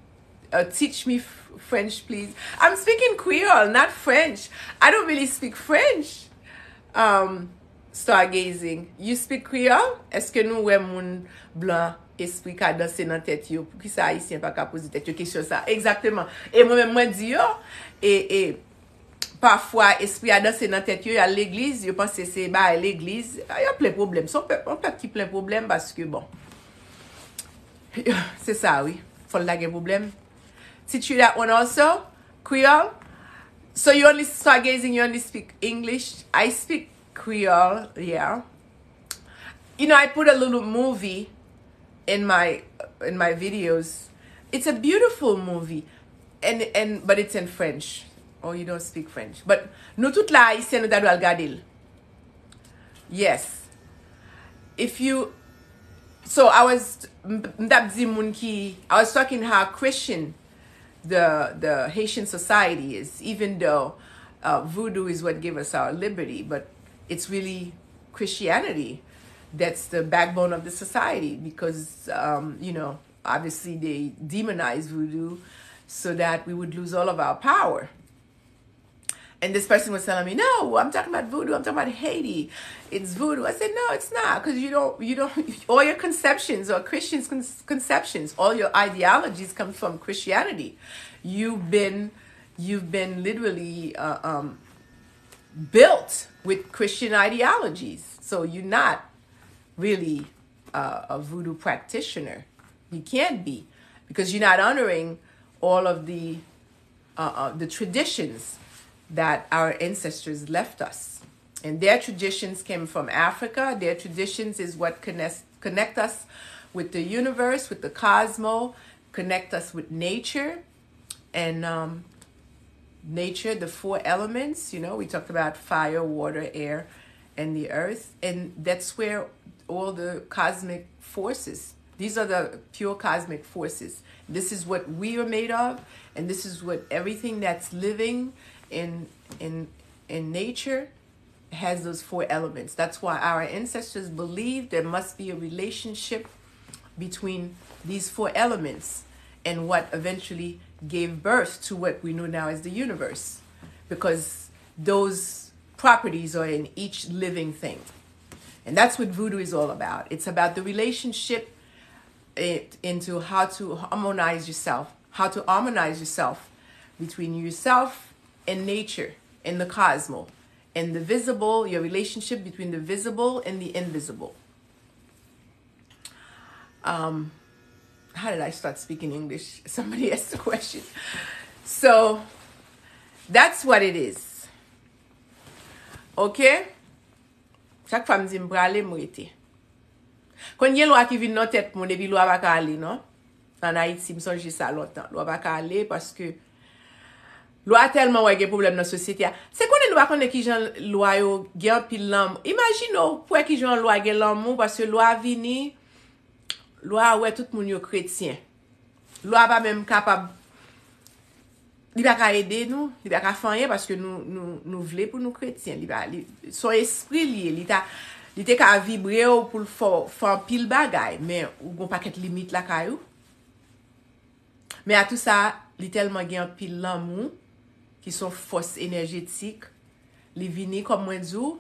uh, teach me f- French, please. I'm speaking Creole, not French. I don't really speak French. Um, stargazing. You speak Creole? Èske nou wè moun blan espri ka danse nan tèt yo? Poukisa Ayisyen pa ka poze tèt yo kesyon sa? Egzakteman. E mwen menm, mwen di yo, e, e, pafwa, espri a danse nan tèt yo, y al legliz, yo panse se bagay legliz. Yo plen pwoblèm. Se yon pèp, yon pèp ki plen pwoblèm paske, bon. Se sa, wi. Fò l ta gen pwoblèm. Teach you that one also? Creole? So you only, stargazing, you only speak English? I speak Creole, yeah. You know, I put a little movie in my, in my videos. It's a beautiful movie. And, and, but it's in French. Oh, you don't speak French. But nou tout la, Ayisyen, nou ta dwe al gade l. Yes. If you, so I was, m, m t ap di moun ki, I was talking how Christian the, the Haitian society is, even though, uh, voodoo is what gave us our liberty, but it's really Christianity that's the backbone of the society because, um, you know, Obviously, they demonized voodoo so that we would lose all of our power. And this person was telling me, "No, I'm talking about voodoo. I'm talking about Haiti. It's voodoo." I said, "No, it's not, because you don't, you don't, all your conceptions or Christians' con- conceptions, all your ideologies come from Christianity. You've been, you've been literally uh, um, built with Christian ideologies. So you're not really uh, a voodoo practitioner. You can't be, because you're not honoring all of the uh, uh, the traditions that our ancestors left us. And their traditions came from Africa. Their traditions is what connects connect us with the universe, with the cosmos, connect us with nature, and um, nature, the four elements. You know, we talked about fire, water, air, and the earth, and that's where all the cosmic forces. These are the pure cosmic forces. This is what we are made of, and this is what everything that's living in in in nature has those four elements. That's why our ancestors believed there must be a relationship between these four elements and what eventually gave birth to what we know now as the universe, because those properties are in each living thing. And that's what voodoo is all about. It's about the relationship it, into how to harmonize yourself, how to harmonize yourself between yourself and nature and the cosmos, and the visible, your relationship between the visible and the invisible. Um, how did I start speaking English? Somebody asked the question. So that's what it is. Okay? Chak fwa m di m prale, m rete. Konn gen lwa ki vin nan tèt moun, epi lwa pa ka ale, non. Ann Ayiti, m sonje sa lontan. Lwa pa ka ale paske lwa tèlman wè gen pwoblèm nan sosyete a. Se konnen nou pa konnen kijan lwa yo gen anpil lanmou. Imajine w pou wè kijan yon lwa gen lanmou, paske lwa vini, lwa wè tout moun yo kretyen. Lwa pa menm kapab, li pa ka ede nou, li pa ka fè anyen paske nou, nou, nou vle pou nou kretyen. Li pa, li, se yon espri li ye, li ta, li te ka vibre w pou l fè w fè anpil bagay, men ou gon pakèt limit lakay ou. Men a tou sa, li tèlman gen anpil lanmou, ki se yon fòs enèjetik, li vini, kòm mwen di w,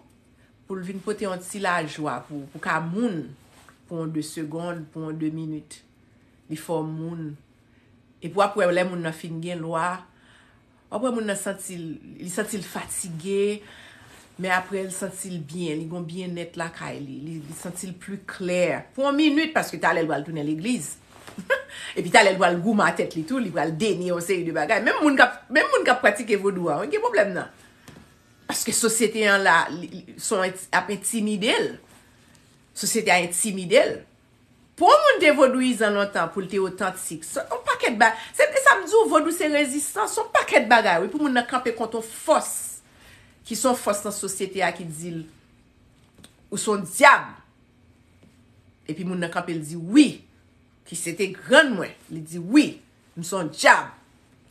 pou l vin pote yon ti lajwa pou, pou ka moun, pou yon de segonn, pou yon de minit. Li fè w moun. Epi w ap wè lè moun nan fin gen lwa, w ap wè moun nan santi l, li santi l fatige, men apre l santi l byen, li gon byennèt lakay li, li, li santi l pli klè. Pou yon minit, paske talè l pral tounen legliz. Epi talè l pral goumen a tèt li tou, li pral denye yon seri de bagay. Menm moun k ap, menm moun k ap pratike vodou a, gen pwoblèm nan. Paske sosyete an la, li, li, son ent- ap entimide l. Sosyete a entimide l. Pou yon moun te vodouyizan lontan, pou l te otantik, se yon pakèt ba, se, se sa m di w, vodou se rezistans, se yon pakèt bagay, wi, pou moun nan kanpe kont yon fòs, ki se yon fòs nan sosyete a ki di l, ou se yon dyab. Epi moun nan kanpe, l di, wi, ki se te grann mwen, li di, wi, m se yon dyab.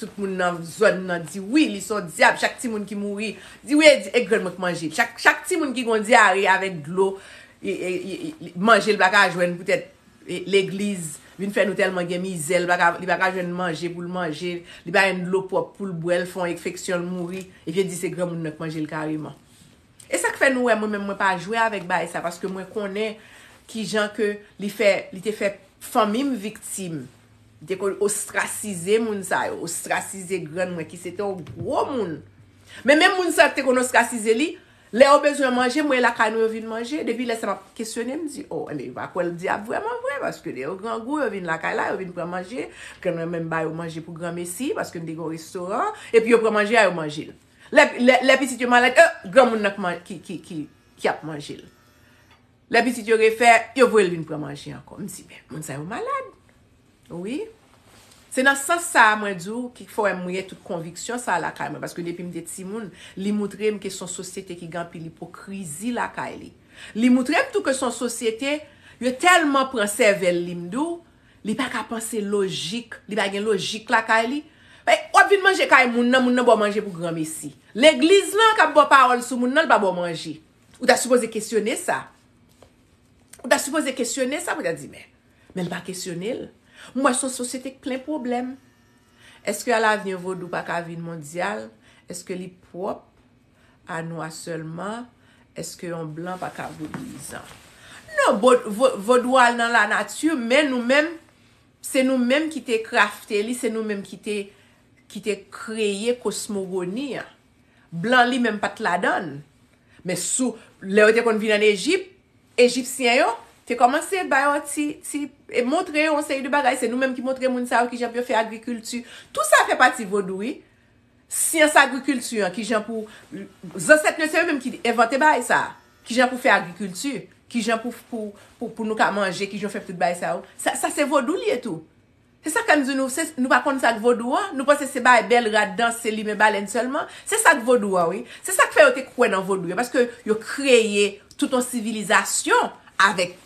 Tout moun nan zòn nan di wi, li se yon dyab. Chak timoun ki mouri, di wi, e, e grann mwen k manje l. Chak, chak timoun ki gon dyare avèk dlo, e, e, e, e, manje l pa ka jwenn poutèt e, legliz vin fè nou tèlman gen mizè, li pa ka, li pa ka jwenn manje pou l manje, li pa jwenn dlo pwòp pou l bwè, l fè yon enfeksyon, l mouri, epi yo di se granmoun nan k manje l kareman. E sa k fè nou wè mwen menm mwen pa jwe avèk bagay sa, paske mwen konnen kijan ke li fè, li te fè fanmi m viktim. Li te konn ostrasize moun sa yo, ostrasize grann mwen ki se te yon gwo moun. Men menm moun sa yo ki te konn ostrasize li, lè yo bezwen manje, mwen lakay nou yo vin manje. Depi lè sa m ap kesyone, m di, o, enben yo pa kwè l dyab vrèman vre, paske lè yo grangou, yo vin lakay la, yo vin pran manje, grann mwen menm ba yo manje pou granmesi, paske m te gen yon restoran, epi yo pran manje a, yo manje l. Lè, lè, lè pitit yo malad, e, granmoun nan k man- ki, ki, ki, ki ap manje l. Lè pitit yo refè, yo voye l vin pran manje ankò. M di, men, moun sa yo malad. Wi. Se nan sans sa a, mwen di w, ki fè w wè m gen tout konviksyon sa a lakay mwen. Paske depi m te timoun, li moutre m ke se yon sosyete ki gen anpil ipokrizi lakay li. Li moutre m tou ke se yon sosyete, yo tèlman pran sèvèl li, m di w, li pa ka panse lojik, li pa gen lojik lakay li. E, w ap vin manje kay moun nan, moun nan ba w manje pou granmesi. Legliz lan k ap ba w pawòl sou moun nan, li pa ba w manje. Ou ta sipoze kesyone sa. Ou ta sipoze kesyone sa pou ta di, men, men l pa kesyone l. M wè se yon sosyete k plen pwoblèm. Èske alavni vodou pa ka vin mondyal? Èske li pwòp a nwa sèlman? Èske yon blan pa ka vodouyizan? Non, vodou al nan lanati, men nou menm, se nou menm ki te krafte li, se nou menm ki te ki te kreye kosmogoni an. Blan li menm pa t ladan l. Men sou lè yo te konn vin ann Ejip, Ejipsyen yo te kòmanse ba yo ti ti e montre yo yon seri de bagay. Se nou menm ki montre moun sa yo kijan pou yo fè agrikilti. Tou sa fè pati vodou wi. Syans agrikilti an, kijan pou zansèt nou se yo menm ki envante bagay sa. Kijan pou fè agrikilti, kijan pou pou pou, pou nou ka manje, kijan fè tout bagay sa yo. Sa, sa se vodou li ye tou. Se sa k fè m di nou, se, nou pa konn sa k vodou an, nou panse se bagay bèl rad danse, limen balèn sèlman. Se sa k vodou an, wi. Se sa k fè yo te kwè nan vodou yo, paske yo kreye tout yon sivilizasyon avèk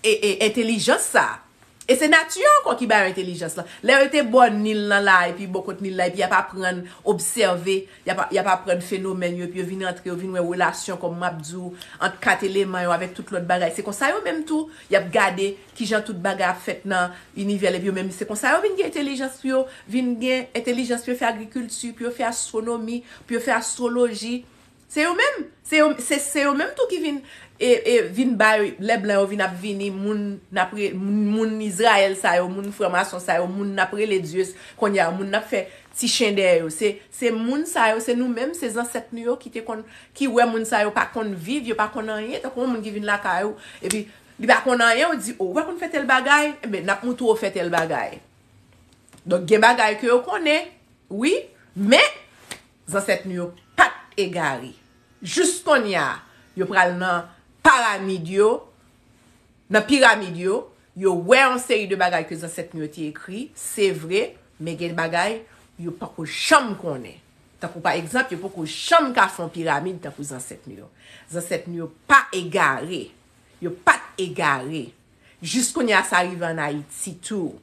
e, e, entelijans sa. E se nati an ankò ki ba yo entelijans lan. Lè yo te bò Nil lan la, epi bò kot Nil la, epi y ap aprann obsève, y ap, y ap aprann fenomèn yo, epi yo vin antre, yo vin wè relasyon, kòm m ap di w, ant kat eleman yo avèk tout lòt bagay. Se konsa yo menm tou, y ap gade kijan tout bagay ap fèt nan inivè, epi yo menm, se konsa yo vin gen entelijans pou yo, vin gen entelijans pou yo fè agrikilti, pou yo fè astwonomi, pou yo fè astwoloji. Se yo menm, se yo, se, se yo menm tou ki vin, e, e, vin bay, lè blan yo vin ap vini, moun n ap re, moun, moun Izrayèl sa yo, moun franmason sa yo, moun n ap rele dye, kounye a, moun n ap fè ti chen dèyè yo. Se, se moun sa yo, se nou menm, se zansèt nou yo ki te konn, ki wè moun sa yo pa konn viv, yo pa konn anyen, tankou yon moun ki vin lakay ou, epi li pa konn anyen, ou di, o, ou pa konn fè tèl bagay, enben, n ap moutre w fè tèl bagay. Donk, gen bagay ke yo konnen, wi, men, zansèt nou yo pa t egare. Jis kounye a, yo pral nan paramid yo, nan piramid yo, yo wè yon seri de bagay ke zansèt nou yo te ekri, se vre, men gen bagay yo poko janm konnen. Tankou pa egzanp, yo poko janm ka fè yon piramid tankou zansèt nou yo. Zansèt nou yo pa egare. Yo pa t egare. Jis kounye a sa rive ann Ayiti tou.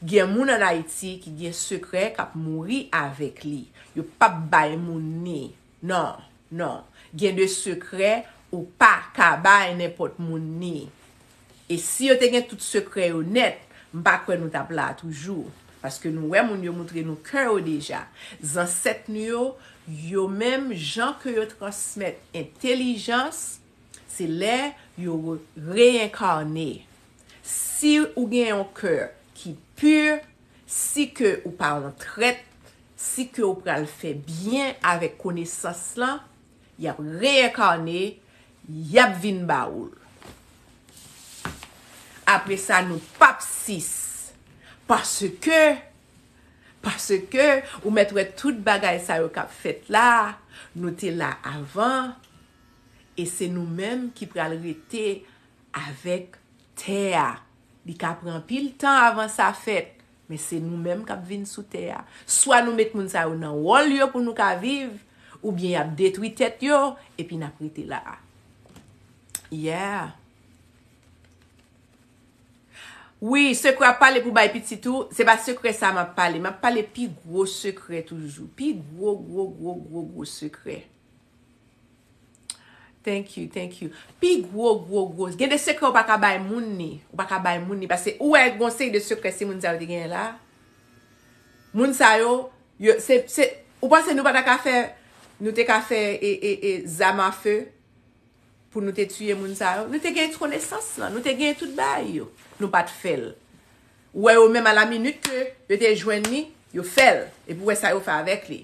Gen moun ann Ayiti ki gen sekrè k ap mouri avèk li. Yo p ap bay moun ni. Non, non. Gen de sekrè ou pa ka bay nenpòt moun ni. E si yo te gen tout sekrè yo nèt, m pa kwè nou t ap la toujou. Paske nou wè moun yo moutre nou kè yo deja. Zansèt nou yo, yo menm jan ke yo transmèt entelijans, se lè yo re-, reyenkane. Si ou gen yon kè ki pi, si ke ou pa yon trèt, si ke ou pral fè byen avèk konesans lan, y ap reyenkane, y ap vin ba ou l. Apre sa, nou p ap sis. Paske, paske ou mèt wè tout bagay sa yo k ap fèt la, nou te la avan, e se nou menm ki pral rete avèk tè a. Li ka pran anpil tan avan sa fèt, men se nou menm k ap vin sou tè a. Swa nou met moun sa yo nan wòl yo pou nou ka viv, oubyen y ap detwi tèt yo, epi n ap rete la a. Yeah. Wi, sekrè ap pale pou bay pitit ou, se pa sekrè sa m ap pale. M ap pale pi gwo sekrè toujou. Pi gwo, gwo, gwo, gwo, gwo sekrè. Thank you, thank you. Pi gwo, gwo, gwo. Gen de sekrè ou pa ka bay moun ni. Ou pa ka bay moun ni. Paske ou wè gon seri de sekrè si moun sa yo te genyen la. Moun sa yo, yo, se, se, ou panse nou pa ta ka fè, nou te ka fè e, e, e, zam a fe? Pou nou te tiye moun sa yo. Nou te gen konesans lan, nou te gen tout bagay yo. Nou pa t fè l. Ou wè yo menm a la minit ke yo te jwenn li, yo fè l. Epi ou wè sa yo fè avèk li.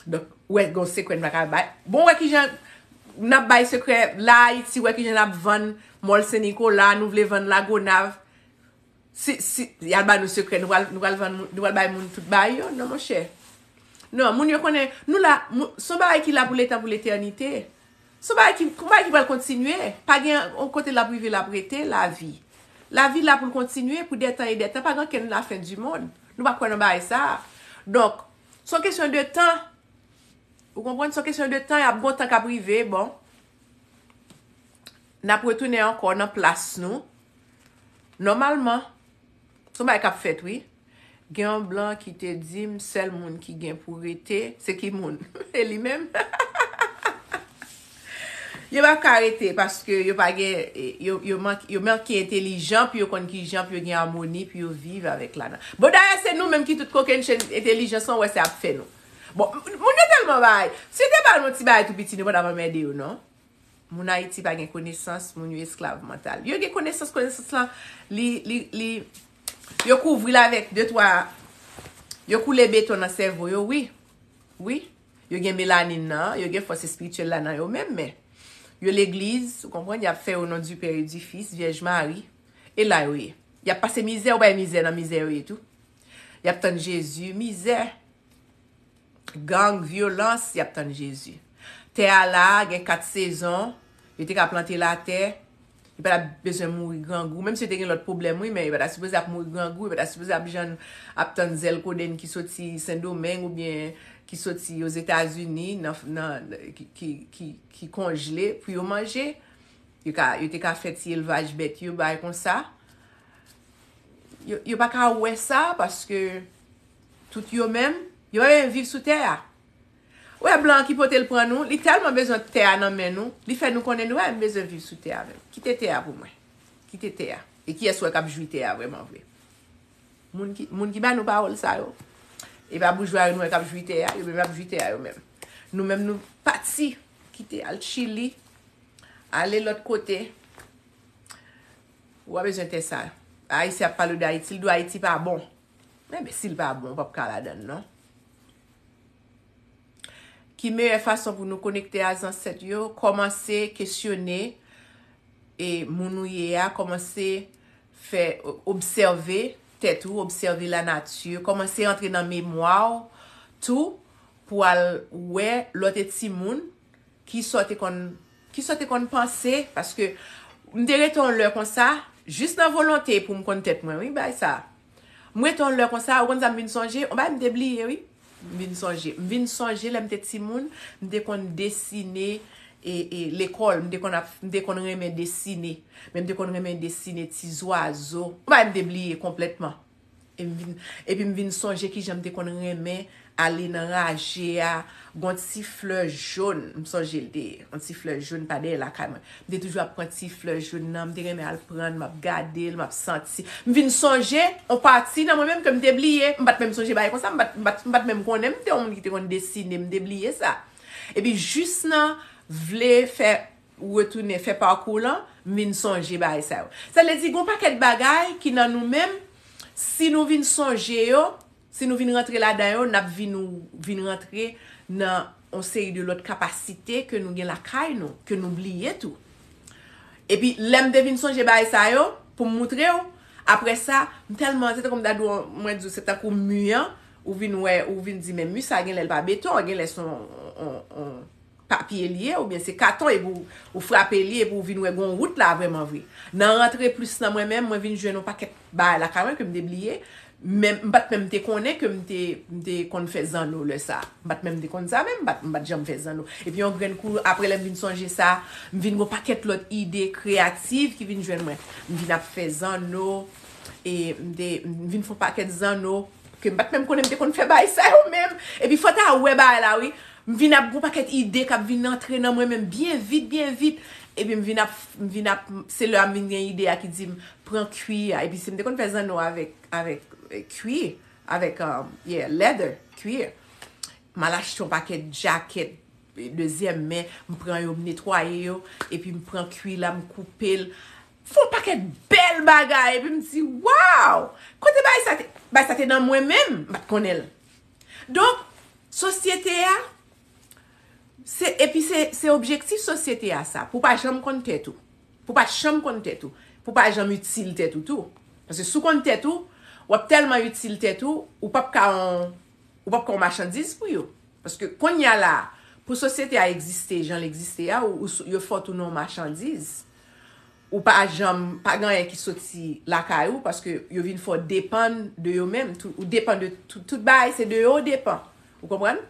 Donk, ou wè gen yon sekrè n pa ka bay. Bon, ou wè kijan n ap bay sekrè la Ayiti, ou wè kijan n ap vann Mòl Sen Nikola, nou vle vann Lagonav. Si, si, y al ba nou sekrè, nou pral, nou pral vann moun, nou pral bay moun tout bagay yo? Non, monchè. Non, moun yo konnen, nou la, moun, se yon bagay ki la pou letan, pou letènite. Se yon bagay ki, yon bagay ki pral kontinye. Pa gen yon kote l ap rive, l ap rete, lavi. Lavi la pou l kontinye, pou dètan e dètan, pa gen okenn lafen di mond. Nou pa kwè nan bagay sa a. Donk, se yon kesyon de tan. Ou konprann? Se yon kesyon de tan, y ap gon tan k ap rive, bon. N ap retounen ankò nan plas nou. Nòmalman, se yon bagay k ap fèt, wi. Gen yon blan ki te di m, sèl moun ki gen pou rete, se ki moun? E li menm. Yo pa ka rete paske yo pa gen, yo, yo, mank, yo manke entelijan pou yo konn ki jan pou yo gen amoni pou yo viv avèk lana. Bon, dayè, se nou menm ki tout kokenn chen entelijans lan, wè se ap fè nou. Bon, moun yo tèlman bagay. Si yo te ba nou ti bagay tou piti, nou pa t ap anmède yo, non. Moun Ayiti pa gen konesans, moun yo esklav mantal. Yo gen konesans, konesans lan, li, li, li, yo kouvri l avèk de, twa, yo koule beton nan sèvo yo, wi. Wi. Yo gen melanin nan, yo gen fòs espirityèl la nan yo menm, men yo legliz, ou konprann, y ap fè au nom du Père et du Fils, Vyèj Mari, e la yo ye. Y ap pase mizè, ou bay mizè nan mizè yo ye tou. Y ap tann Jezi, mizè, gang, vyolans, y ap tann Jezi. Tè a la, gen kat sezon, yo te ka plante latè, yo pa t ap bezwen mouri grangou. Menm si yo te gen lòt pwoblèm, wi, men yo pa t ap sipoze ap mouri grangou, yo pa t ap sipoze ap jann ap tann zèl kodenn ki soti Sendomeng oubyen ki soti Ozetazini, nan, nan, ki, ki, ki, ki konjle pou yo manje. Yo ka, yo te ka fè ti elvaj bèt yo, bagay konsa. Yo, yo pa ka wè sa paske tout yo menm, yo pa menm viv sou tè a. Ou wè blan an ki pote l pran nou, li tèlman bezwen tè a nan men nou, li fè nou konnen nou pa menm bezwen viv sou tè a menm. Kite tè a pou mwen. Kite tè a. E kiyès ou wè k ap jwi tè a vrèman vre? Moun ki, moun ki ba nou pawòl sa yo. E pa boujwa yo nou wè k ap jwi tè a, yo menm ap jwi tè a yo menm. Nou menm nou pati, kite al Chili, ale lòt kote. Ou pa bezwen tè sa. Ayisyen ap pale w de Ayiti, l di w Ayiti pa bon. Enben, si l pa bon, w p ap ka ladan l, non. Ki meyè fason pou nou konekte a zansèt yo? Kòmanse kesyone e moun ou ye a, kòmanse fè, obsève tèt ou, obsève lanati, kòmanse antre nan memwa w tou pou al wè lè w te timoun, kisa w te konn, kisa w te konn panse, paske m te rete yon lè konsa, jis nan volonte pou m konn tèt mwen, wi, bay sa. M rete yon lè konsa, ou konn sa m vin sonje? Yon bagay m te bliye, wi. M vin sonje. M vin sonje lè m te timoun, m te konn desine e, e lekòl, m te konn ap, m te konn renmen desine. Men m te konn renmen desine ti zwazo. Yon bagay m te bliye konplètman. E m vin, epi m vin sonje kijan m te konn renmen ale nan raje a, gon ti flè jòn, m sonje l te ye, yon ti flè jòn pa dèyè lakay mwen. M te toujou ap pran ti flè jòn nan, m te renmen al pran l, m ap gade l, m ap santi. M vin sonje yon pati nan mwen menm ke m te bliye, m pa t menm sonje bagay konsa, m pa t, m pa t, m pa t menm konnen m te yon moun ki te konn desine, m te bliye sa. Epi jis nan vle fè retounen fè pakou lan, m vin sonje bagay sa yo. Sa vle di, gon pakèt bagay ki nan nou menm, si nou vin sonje yo, si nou vin rantre ladan yo, n ap vin, vin rantre nan yon seri de lòt kapasite ke nou gen lakay nou, ke nou bliye tou. Epi, lè m te vin sonje bagay sa yo, pou m moutre w, apre sa, m tèlman, se tankou m ta di w, mwen di w, se tankou mi an, ou vin wè, ou vin di, men mi sa gen lè l pa beton, gen lè se yon, yon, yon, papye li ye, oubyen se katon, epi w, ou frape li, epi w vin wè gon wout la vrèman vre. Nan rantre plis nan mwen menm, mwen vin jwenn yon pakèt bagay lakay mwen ke m te bliye, men m pa t menm te konnen ke m te, m te konn fè zanno lè sa. M pa t menm te konn sa menm, m pa t, m pa t janm fè zanno. Epi yon grenn kou, apre lè m vin sonje sa, m vin gon pakèt lòt ide kreyativ ki vin jwenn mwen. M vin ap fè zanno, e m te, m vin fè yon pakèt zanno, ke m pa t menm konnen m te konn fè bagay sa yo menm. Epi fò ta wè bagay la, wi. M vin ap gon pakèt ide k ap vin antre nan mwen menm byen vit, byen vit. Epi m vin ap, m vin ap, se lè a m vin gen ide a ki di m, pran kwi a. Epi si m te konn fè zanno avèk, avèk, eh, kwi, avèk, um, yeah, leather, kwi. M al achte yon pakèt jakèt, eh, dezyèm men, m pran yo, m netwaye yo, epi m pran kwi la, m koupe l. Fè yon pakèt bèl bagay, epi m di, waw! Kote bagay sa te, bagay sa te nan mwen menm, m pa t konnen l. Donk, sosyete a, se, epi se, se objektif sosyete a sa, pou w pa janm konn tèt ou. Pou w pa janm konn tèt ou. Pou w pa janm itil tèt ou tou. Paske si w konn tèt ou, w ap tèlman itil tèt ou, ou p ap ka yon, ou p ap ka yon machandiz pou yo. Paske kounye a la, pou sosyete a egziste, jan l egziste a, ou, ou sou, yo fè w tounen yon machandiz. Ou pa janm, pa gen anyen ki soti lakay ou, paske yo vin fè w depann de yo menm. Tou, ou depann de tout, tout bagay, se de yo w depann. Ou konprann?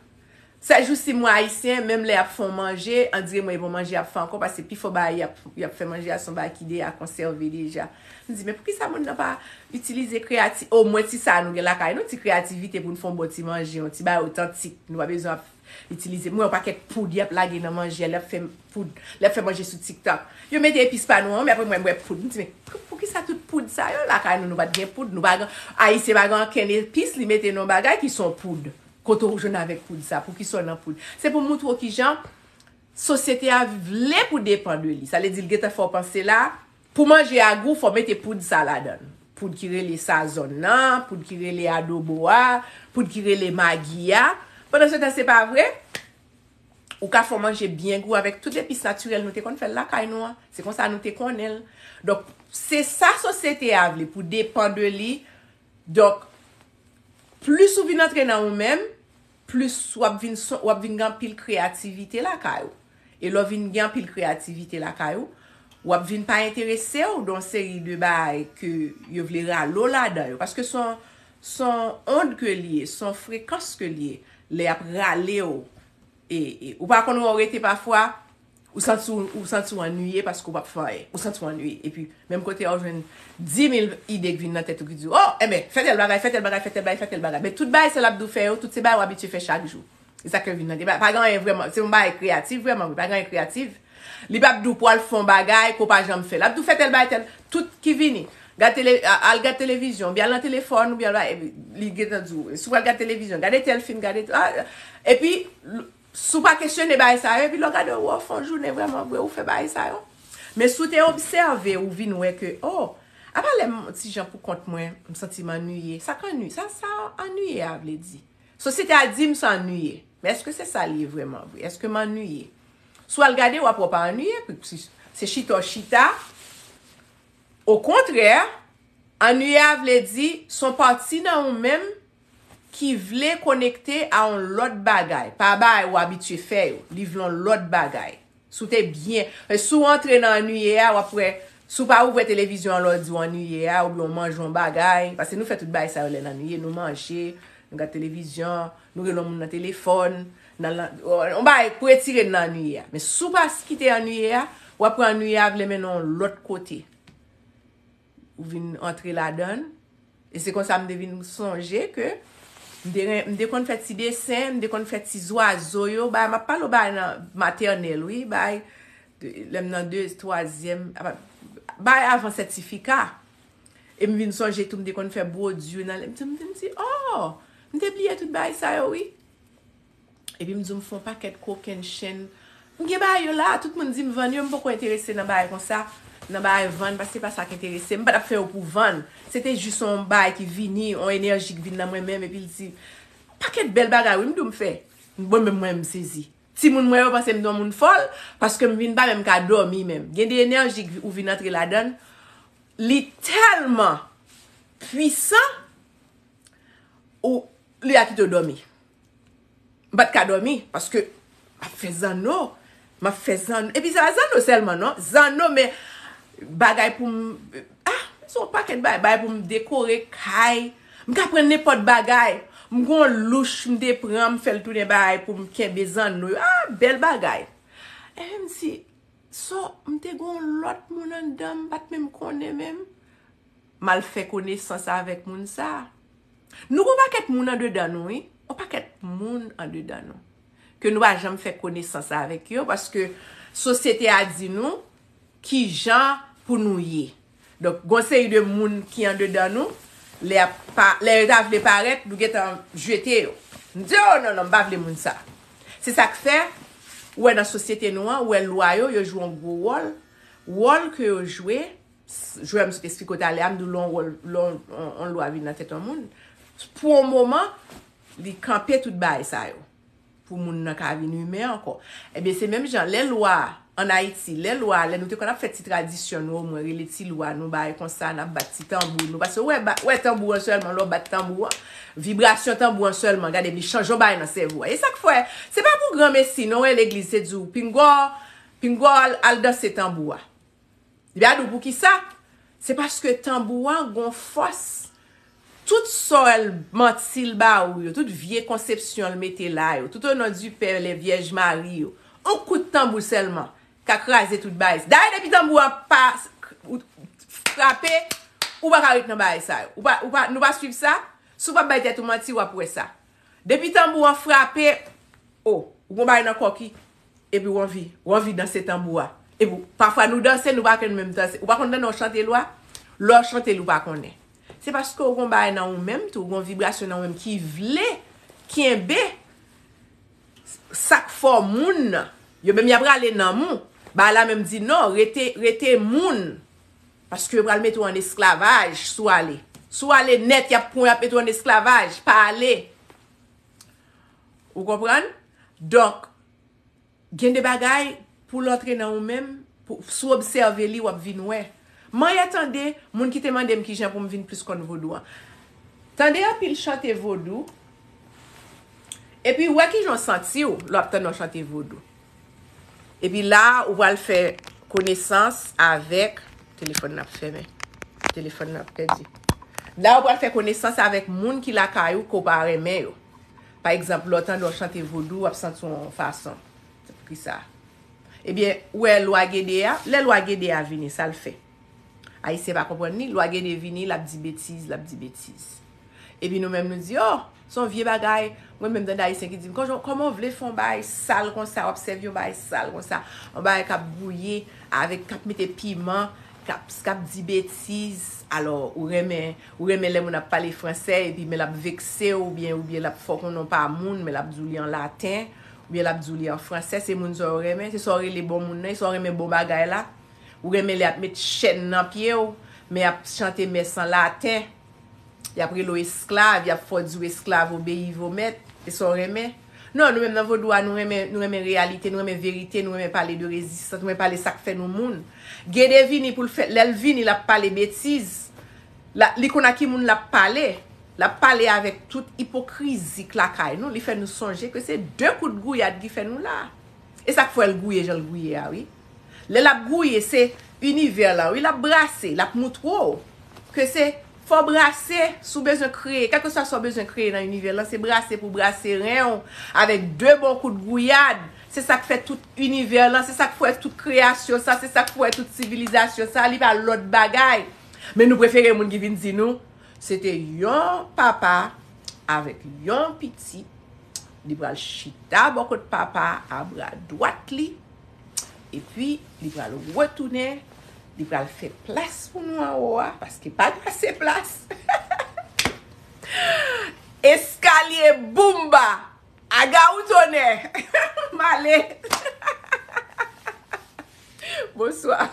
Sèjousi, m wè Ayisyen, menm lè y ap fè yon manje, andire mwen e bon manje y ap fè ankò, paske pifò bagay y ap, y ap fè manje a, se yon bagay ki deja konsève deja. M di, men poukisa moun nan pa itilize kreyati-, omwen ti sa a nou gen lakay nou, ti kreyativite pou n fè yon bon ti manje, yon ti bagay otantik. Nou pa bezwen ap Itilize. M wè yon pakèt poud y ap lage nan manje a, l ap fè poud, l ap fè manje sou TikTok. Yo mete epis pa nou an, men apre mwen, m wè poud. M di, men pou, poukisa tout poud sa yo lakay nou, nou pa t gen poud, nou pa gen, Ayisyen pa gen ankenn epis, li mete nan bagay ki se yon poud. Kote w jwenn avèk poud sa, poukisa w nan poud? Se pou moutre w kijan sosyete a vle pou depan de li. Sa vle di, l gentan fè w panse la, pou manje a gou, fò mete poud sa ladan l. Poud ki rele sazòn nan, poud ki rele adobo a, poud ki rele magi a. Pandan se tan, se pa vre. Ou ka fè w manje byen gou avèk tout epis natirèl nou te konn fè l lakay nou an. Se konsa nou te konnen l. Donk, se sa sosyete a vle pou depan de li. Donk, plis ou vin antre nan ou menm, plis w ap vin, w ap vin gen anpil kreyativite lakay ou. E lè w vin gen anpil kreyativite lakay ou, w ap vin pa enterese w de yon seri de bagay ke yo vle rale w ladan yo. Paske se yon, se yon ond ke l ye, se yon frekans ke l ye, lè y ap rale w. E, e, ou pa konn wè w rete pafwa, ou santi w, ou santi w annuiye paske w p ap fè anyen. Ou santi w annuiye. Epi, menm kote a, ou jwenn dis mil ide k vin nan tèt ou ki di w, oh, enben, fè tèl bagay, fè tèl bagay, fè tèl bagay, fè tèl bagay. Men tout bagay sa l ap di w fè yo, tout se bagay w abitye fè chak jou. E sa k fè vin nan. Li pa, pa gen anyen vrèman. Se yon bagay kreyatif vrèman, men pa gen anyen kreyatif. Li p ap di w pou al fè yon bagay ke w pa janm fè. L ap di w fè tèl bagay, tèl, tout ki vini. Gad tele, a- al gad televizyon, oubyen al nan telefòn, oubyen al, epi li gentan di w, si w al gad televizyon, gade tèl fim, gade, ah, epi, l- si w pa kesyone bagay sa yo, epi lè w gade, w wè w fè yon jounen vrèman vre, ou fè bagay sa yo. Men si w te obsève, ou vin wè ke, oh, apa lè m ti jan pou kont mwen, m santi m annuiye. Sa k annuiye, sa, sa annuiye a vle di? Sosyete a di m se annuiye. Men èske se sa l ye vrèman vre? Èske m annuiye? Si w al gade, w ap wè w pa annuiye, pi si se chita w chita. Okontrè, annuiye a vle di se yon pati nan ou menm ki vle konekte a yon lòt bagay, pa bagay ou abitye fè yo. Li vle yon lòt bagay. Si w te byen, e si w antre nan annuiye a, w ap wè, si w pa ouvè televizyon an lè w di w annuiye a, oubyen w manje yon bagay, paske nou fè tout bagay sa yo lè n annuiye, nou manje, nou gad televizyon, nou rele yon moun nan telefòn, nan, nan, yon bagay pou retire n nan annuiye a. Men si w pa kite annuiye a, w ap wè annuiye a vle mennen w lòt kote. Ou vin antre ladan l. E se konsa m te vin sonje ke m te, ren- m te konn fè ti desen, m te konn fè ti zwazo yo, bay, m ap pale w bay nan matènèl, wi, bay, de- lè m nan de, twazyèm, apa- bay avan sètifika. E m vin sonje tou, m te konn fè bwodyo nan, m te, m te, m di, oh, m te bliye tout bagay sa yo, wi. Epi m di w m fè yon pakèt kokenn chenn. M gen bagay yo la, tout moun di m vann yo, m poko enterese nan bagay konsa, nan bagay vann, paske se pa sa k enterese m. M pa t ap fè yo pou vann. Se te jis yon bagay ki vini, yon enèji k vin nan mwen menm, epi l di, pakèt bèl bagay, wi, m di w m fè. Mwen menm, mwen, m sezi. Timoun mwen yo panse m t yon moun fòl, paske m vin pa menm ka dòmi menm. Gen de enèji k vi- ou vin antre ladan l, li tèlman pwisan, ou, li a kite w dòmi. M pa t ka dòmi, paske m ap fè zanno, m ap fè zanno. Epi se pa zanno sèlman, non. Zanno, men bagay pou m, ah, se yon pakèt bagay, bagay pou m dekore kay. M ka pran nenpòt bagay. M gon louch, m te pran, m fè l tounen bagay pou m kenbe zanno yo. Ah, bèl bagay. Epi m di, so, m te gon lòt moun anndan, m pa t menm konnen menm. M al fè konesans avèk moun sa a. Nou gon pakèt moun andedan nou, wi. Yon pakèt moun andedan nou. Ke nou pa janm fè konesans avèk yo, paske sosyete a di nou kijan pou nou ye. Donk, gon seri de moun ki andedan nou, lè, ap pa, lè yo ta vle parèt, nou gentan jete yo. M di, oh, non, non, m pa vle moun sa. Se sa k fè, ou wè nan sosyete nou an, ou wè lwa yo, yo jwe yon gwo wòl. Wòl ke yo jwe, s- jwè m sot eksplike w talè a, m di w lè yon wòl, lè yon- yon- yon lwa vin nan tèt yon moun, pou yon moman, li kanpe tout bagay sa yo. Pou moun nan ka vin imen ankò. Ebyen, se menm jan, lè lwa, ann Ayiti, lè lwa, lè nou te konn ap fè ti tradisyon nou, omwen rele ti lwa nou, bagay konsa, n ap bat ti tanbou nou. Paske w wè, ba- wè tanbou an sèlman, lè w bat tanbou an, vibrasyon tanbou an sèlman, gade, li chanje yon bagay nan sèvo a. E sa k fè, se pa pou granmesi, non, wè legliz, te di w, pinga w, pinga w al, al danse tanbou a. Li pa di w poukisa. Se paske tanbou an gon fòs. Tout sa l manti l ba ou yo, tout vye konsepsyon l mete la yo, tout au nom du Père, les Vierges Marie yo, yon kout tanbou sèlman ka kraze tout bagay. Dayè, depi tanbou an pa ou frape, ou pa ka ret nan bagay sa yo. Ou pa, ou pa, nou pa swiv sa? Si w pa bay tèt ou manti, w ap wè sa. Depi tanbou an frape, Ou gon bagay nan kò ki, epi w anvi, w anvi danse tanbou a. Epi w- pafwa nou danse, nou pa konn menm danse. Ou pa konn tande yon chante lwa, lè w chante l ou pa konnen. Se paske w gon bagay nan ou menm tou, w gon vibrasyon nan ou menm ki vle kenbe sa k fè w moun nan. Yo menm y ap rale nanm ou. Bagay la menm di non, rete, rete moun. Paske yo pral mete w an esklavaj si w ale. Si w ale nèt, y ap pran w, y ap mete w an esklavaj. Pa ale. Ou konprann? Donk, gen de bagay pou l antre nan ou menm, pou, si w obsève li, w ap vin wè. Mwen ye tande moun ki te mande m kijan pou m vin plis konn vodou an. Tande anpil chante vodou, epi wè kijan w santi w lè w ap tande yon chante vodou. Epi la, ou pral fè konesans avèk, telefòn nan ap fèmen. Telefòn nan ap pèdi. La, ou pral fè konesans avèk moun ki lakay ou ke w pa renmen yo. Pa egzanp, lè w tande yon chante vodou, w ap santi w yon fason. Poukisa? Ebyen, ou wè lwa Gede a, lè lwa Gede a vini, sa l fè? Ayisyen pa konprann li, lwa Gede vini, l ap di betiz, l ap di betiz. Epi nou menm nou di, oh, se yon vye bagay. Mwen menm tande Ayisyen ki di m, kòman w vle fè yon bagay sal konsa, w ap sèvi yon bagay sal konsa, yon bagay k ap gouye avèk, k ap mete piman, k ap, k ap di betiz. Alò, ou renmen, ou renmen lè moun ap pale fransè, epi men l ap vekse w, oubyen, oubyen l ap fè w konnen w pa moun, men l ap di w li an laten, oubyen l ap di w li an fransè, se moun sa w renmen, se sa w rele bon moun nan, e sa w renmen bon bagay la. Ou renmen lè y ap met chèn nan pye w, men y ap chante mès an laten. Y ap rele w esklav, y ap fè w di w esklav, obeyi vomèt. E sa w renmen? Non, nou menm nan vodou a, nou renmen, nou renmen reyalite, nou renmen verite, nou renmen pale de rezistans, nou renmen pale sa k fè nou moun. Gede vini pou l fè, lè l vini, l ap pale betiz. La, li konn a ki moun l ap pale. L ap pale avèk tout ipokrizi k lakay nou. Li fè nou sonje ke se de kout gouyad ki fè nou la. E sa k fè l gouye jan l gouye a, wi. Lè l ap gouye, se inivè lan, wi, l ap brase, l ap moutre w ke se fò w brase, si w bezwen kreye, kèlkeswa sa w bezwen kreye nan inivè lan, se brase pou w brase ren w avèk de bon kout gouyad. Se sa k fè tout inivè lan, se sa k fè tout kreyasyon sa, se sa k fè tout sivilizasyon sa, li pa lòt bagay. Men nou prefere moun ki vin di nou, se te yon papa avèk yon pitit, li pral chita bò kot papa a, bra dwat li, epi li pral retounen, li pral fè plas pou nou anwo a, paske pa gen ase plas. Eskalye boumba, aga ou tonè, m ale. Bonswa.